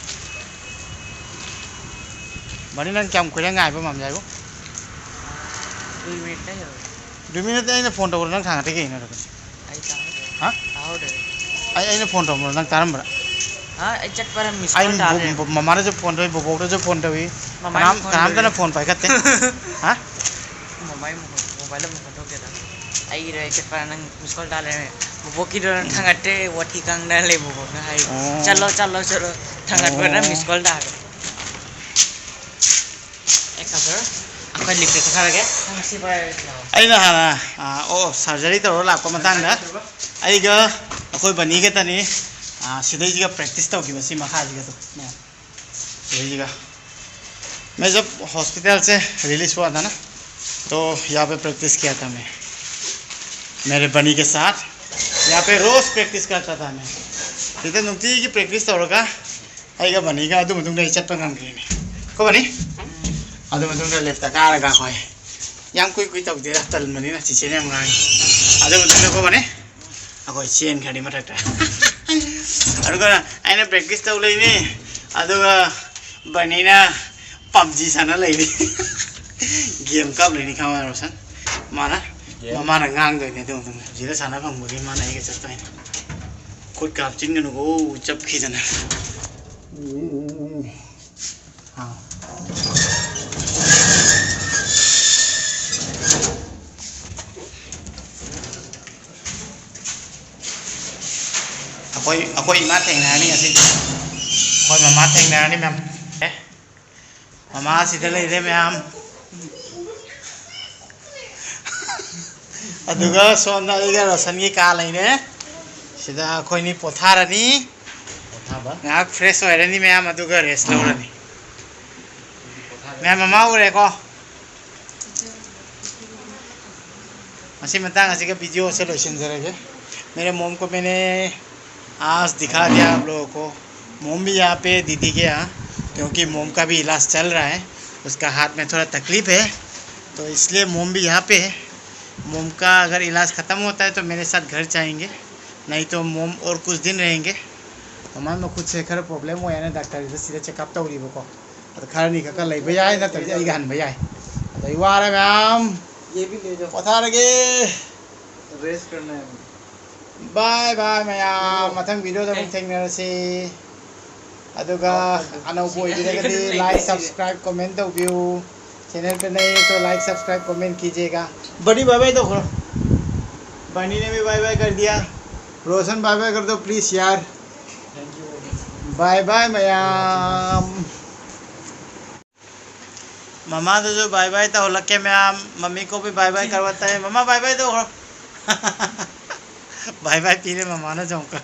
ꯕꯅꯤ, ꯅꯪ ꯀꯌꯥꯝ ꯀꯨꯏꯔꯦ ꯉꯥꯏꯕ, ꯃꯃꯤꯌꯥꯏꯕꯨ? ꯗꯨꯏ ꯃꯤꯅꯤꯠꯇ ꯌꯧꯔꯦ꯫ ꯗꯨꯏ ꯃꯤꯅꯤꯠꯇ ꯑꯩꯅ ꯐꯣꯟ ꯇꯧꯕꯗ ꯅꯪ ꯊꯥꯡꯒꯠꯇꯦ ꯀꯩꯒꯤꯅꯣ ꯑꯗꯨꯒ? ꯑꯩ ꯇꯥꯍꯧꯗ꯭ꯔꯦ꯫ ꯍꯥ? ꯇꯥꯍꯧꯗ꯭ꯔꯦ꯫ ꯑꯩ, ꯑꯩꯅ ꯐꯣꯟ ꯇꯧꯕꯗ ꯅꯪ ꯇꯥꯔꯝꯕ꯭ꯔꯥ? ꯍꯥ? ꯑꯩ ꯆꯠꯄꯔ ꯃꯤꯁ ꯑꯩ ꯀꯣꯜ ꯇꯥ ꯕꯣ-, ꯂꯩꯔꯝꯃꯦ꯫ ꯕꯣ-, ꯃꯃꯥꯗꯁꯨ ꯐꯣꯟ ꯇꯧꯏ, ꯕꯣꯕꯣꯛꯇꯁꯨ ꯐꯣꯟ ꯇꯧꯏ꯫ ꯃꯃꯥꯏ ꯀꯅꯥꯝ, ꯃꯈꯣꯟ ꯀꯅꯥꯝꯇꯅ ꯂꯣꯏꯔꯦ꯫ ꯐꯣꯟ ꯄꯥꯏꯈꯠꯇꯦ꯫ ꯍꯥ? ꯃꯃꯥꯏ ꯃꯈꯣꯟ, ꯃꯣꯕꯥꯏꯜ ꯃꯈꯣꯟ ꯊꯣꯛꯇꯦꯗ꯫ ꯑꯩꯒꯤꯗꯣ ꯑꯩ ꯆꯠꯄꯔ ꯅꯪ ꯃꯤꯁ ꯀꯣꯜ ꯇꯥ ꯂꯩꯔꯝꯃꯦ꯫ ꯕꯣꯕꯣꯛꯀꯤꯗꯣ ꯅꯪ ꯎꯝ꯫ ꯊꯥꯡꯒꯠꯇꯦ, ꯋꯥꯊꯤ ꯉꯥꯡꯅ ꯂꯩ ꯕꯣꯕꯣꯛꯅ ꯍꯥꯏ꯫ ꯑꯣ꯫ "ꯆꯠꯂꯣ, ꯆꯠꯂꯣ, ꯆꯠꯂꯣ꯫ ꯊꯥꯡꯒꯠꯄꯔ ꯅꯪ ꯑꯣ꯫ ꯃꯤꯁ ꯀꯣꯜ ꯇꯥꯈ꯭ꯔꯦ"꯫ ꯑꯩ ꯈꯟꯖꯔꯣꯏ꯫ ꯑꯩꯈꯣꯏ ꯂꯤꯞꯇ ꯆꯠꯈ꯭ꯔꯒꯦ꯫ ꯅꯪ ꯁꯤ ꯄꯥꯏꯔꯒ ꯂꯥꯛꯑꯣ꯫ ꯑꯩꯅ ꯍꯥꯟꯅ, ꯑꯥ, ꯑꯣ, ꯁꯔꯖꯔꯤ ꯇꯧꯔ ꯂꯥꯛꯄ ꯃꯇꯥꯡꯗ ꯑꯩꯒ ꯑꯩꯈꯣꯏ ꯕꯅꯤ ꯈꯛꯇꯅꯤ, ꯑꯥ, ꯁꯤꯗꯩꯁꯤꯒ ꯄ꯭ꯔꯦꯛꯇꯤꯁ ꯇꯧꯈꯤꯕ ꯁꯤ ꯃꯈꯥꯁꯤꯒ ꯑꯗꯨꯝ ꯃꯌꯥꯝ꯫ ꯁꯤꯗꯩꯁꯤꯒ꯫ मैं जब हॉस्पिटल से रिलीज हुआ था ना, तो यहाँ पे प्रैक्टिस किया था मैं। मेरे बनी के साथ यहाँ पे रोज प्रैक्टिस करता था मैं। ꯁꯤꯗ ꯅꯨꯡꯇꯤꯒꯤ ꯄ꯭ꯔꯦꯛꯇꯤꯁ ꯇꯧꯔꯒ ꯑꯩꯒ ꯕꯅꯤꯒ ꯑꯗꯨ ꯃꯇꯨꯡꯗ ꯑꯩ ꯆꯠꯄ ꯉꯝꯈ꯭ꯔꯤꯅꯦ꯫ ꯀꯣ ꯕꯅꯤ? ꯑꯗꯨ ꯃꯇꯨꯡꯗ ꯂꯤꯐꯇ ꯀꯥꯔꯒ ꯑꯩꯈꯣꯏ ꯌꯥꯝ ꯀꯨꯏ ꯀꯨꯏ ꯇꯧꯗꯦꯗ, ꯇꯟꯕꯅꯤꯅ ꯆꯤꯆꯦꯅ ꯌꯥꯝ ꯉꯥꯡꯉꯤ꯫ ꯑꯗꯨ ꯃꯇꯨꯡꯗ ꯀꯣ ꯕꯅꯤ? ꯑꯩꯈꯣꯏ ꯆꯦꯟꯈ꯭ꯔꯅꯤ ꯃꯊꯛꯇ꯫ ꯑꯗꯨꯒ ꯑꯩꯅ ꯄ꯭ꯔꯦꯛꯇꯤꯁ ꯇꯧ ꯂꯩꯅꯤ꯫ ꯑꯗꯨꯒ ꯕꯅꯤꯅ ꯄꯞꯖꯤ ꯁꯥꯟꯅ ꯂꯩꯅꯤ꯫ ꯒꯦꯝ ꯀꯥꯞ ꯂꯩꯅꯤ ꯈꯪꯉꯣ ꯔꯣꯁꯟ꯫ ꯃꯥꯅ, ꯒꯦꯝ? ꯃꯃꯥꯅ ꯉꯥꯡꯗꯣꯏꯅꯦ ꯑꯗꯨ ꯃꯇꯨꯡꯗ꯫ ꯄꯞꯖꯤꯗ ꯁꯥꯟꯅ ꯐꯪꯕꯒꯤ ꯃꯥꯅ ꯑꯩꯒ ꯆꯠꯇꯣꯏꯅꯦ꯫ ꯈꯨꯠ ꯀꯥꯞꯆꯤꯟꯒꯅꯨꯀꯣ, ꯆꯞꯈꯤꯗꯅ꯫ ꯑꯥ꯫ ꯑꯩꯈꯣꯏ, ꯑꯩꯈꯣꯏ ꯏꯃꯥ ꯊꯦꯡꯅꯔꯅꯤ ꯉꯁꯤ꯫ ꯑꯩꯈꯣꯏ ꯃꯃꯥ ꯊꯦꯡꯅꯔꯅꯤ, ꯃꯦꯝ꯫ ꯑꯦ, ꯃꯃꯥ ꯁꯤꯗ ꯂꯩꯔꯦ, ꯃꯌꯥꯝ꯫ ꯑꯗꯨꯒ ꯁꯣꯝꯗ ꯑꯩꯒ ꯔꯣꯁꯟꯒꯤ ꯀꯥ ꯂꯩꯔꯦ꯫ ꯁꯤꯗ ꯑꯩꯈꯣꯏꯅꯤ ꯄꯣꯊꯥꯔꯅꯤ꯫ ꯄꯣꯊꯥꯕ? ꯉꯥꯏꯍꯥꯛ ꯐ꯭ꯔꯦꯁ ꯑꯣꯏꯔꯅꯤ, ꯃꯌꯥꯝ, ꯑꯗꯨꯒ ꯔꯦꯁ ꯂꯧꯔꯅꯤ꯫ ꯃꯌꯥꯝ, ꯃꯃꯥ ꯎꯔꯦꯀꯣ? ꯃꯁꯤ ꯃꯇꯥꯡ ꯑꯁꯤꯒ ꯚꯤꯗꯤꯑꯣꯁꯦ ꯂꯣꯏꯁꯤꯟꯖꯔꯒꯦ꯫ मेरे मोम को मैंने आज दिखा दिया आप लोगों को। मोम भी यहाँ पे दीदी के यहाँ, क्योंकि मोम का भी इलाज चल रहा है, उसका हाथ में थोड़ा तकलीफ है, तो इसलिए मोम भी यहाँ पे है। मोम का अगर इलाज ख़त्म होता है तो मेरे साथ घर जाएंगे, नहीं तो मोम और कुछ दिन रहेंगे꯫ ꯃꯃꯥ ꯃꯈꯨꯠꯁꯦ ꯈꯔ ꯄ꯭ꯔꯣꯕ꯭ꯂꯦꯝ ꯑꯣꯏ ꯍꯥꯏꯅ ꯗꯥꯛꯇꯔꯗ ꯁꯤꯗ ꯆꯦꯛꯑꯞ ꯇꯧꯔꯤꯕꯀꯣ꯫ ꯑꯗꯣ ꯈꯔꯅꯤ ꯈꯛꯀ ꯂꯩꯕ ꯌꯥꯏ, ꯅꯠꯇ꯭ꯔꯗꯤ ꯑꯩꯒ ꯍꯟꯕ ꯌꯥꯏ꯫ ꯑꯗꯣ ꯑꯩ ꯋꯥꯔꯦ ꯃꯌꯥꯝ꯫ ये भी ले जाओ। ꯄꯣꯊꯥꯔꯒꯦ꯫ रेस्ट करना है। ꯕꯥꯏ ꯕꯥꯏ ꯃꯌꯥꯝ, ꯃꯊꯪ ꯚꯤꯗꯤꯑꯣꯗ ꯑꯃꯨꯛ ꯊꯦꯡꯅꯔꯁꯤ꯫ ꯑꯗꯨꯒ ꯑꯅꯧꯕ ꯑꯣꯏꯕꯤꯔꯒꯗꯤ like, subscribe, comment ꯇꯧꯕꯤꯌꯨ꯫ चैनल पे नए हैं तो like, subscribe, comment कीजिएगा। बड़ी बाय बाय ꯇꯧꯈ꯭ꯔꯣ꯫ बनी ने भी बाय बाय कर दिया। रोशन बाय बाय कर दो प्लीज यार। Bye bye मयाम। ꯃꯃꯥꯗꯨꯁꯨ ꯕꯥꯏ ꯕꯥꯏ ꯇꯧꯍꯜꯂꯛꯀꯦ ꯃꯌꯥꯝ꯫ ꯃꯃꯤ ꯀꯣ ꯕꯤ ꯕꯥꯏ ꯕꯥꯏ ꯀꯔꯋꯥꯇꯥ ꯍꯦ꯫ ꯃꯃꯥ ꯕꯥꯏ ꯕꯥꯏ ꯇꯧꯈ꯭ꯔꯣ꯫ ꯕꯥꯏ ꯕꯥꯏ ꯄꯤꯔꯦ ꯃꯃꯥꯅꯁꯨ ꯑꯃꯨꯛꯀ꯫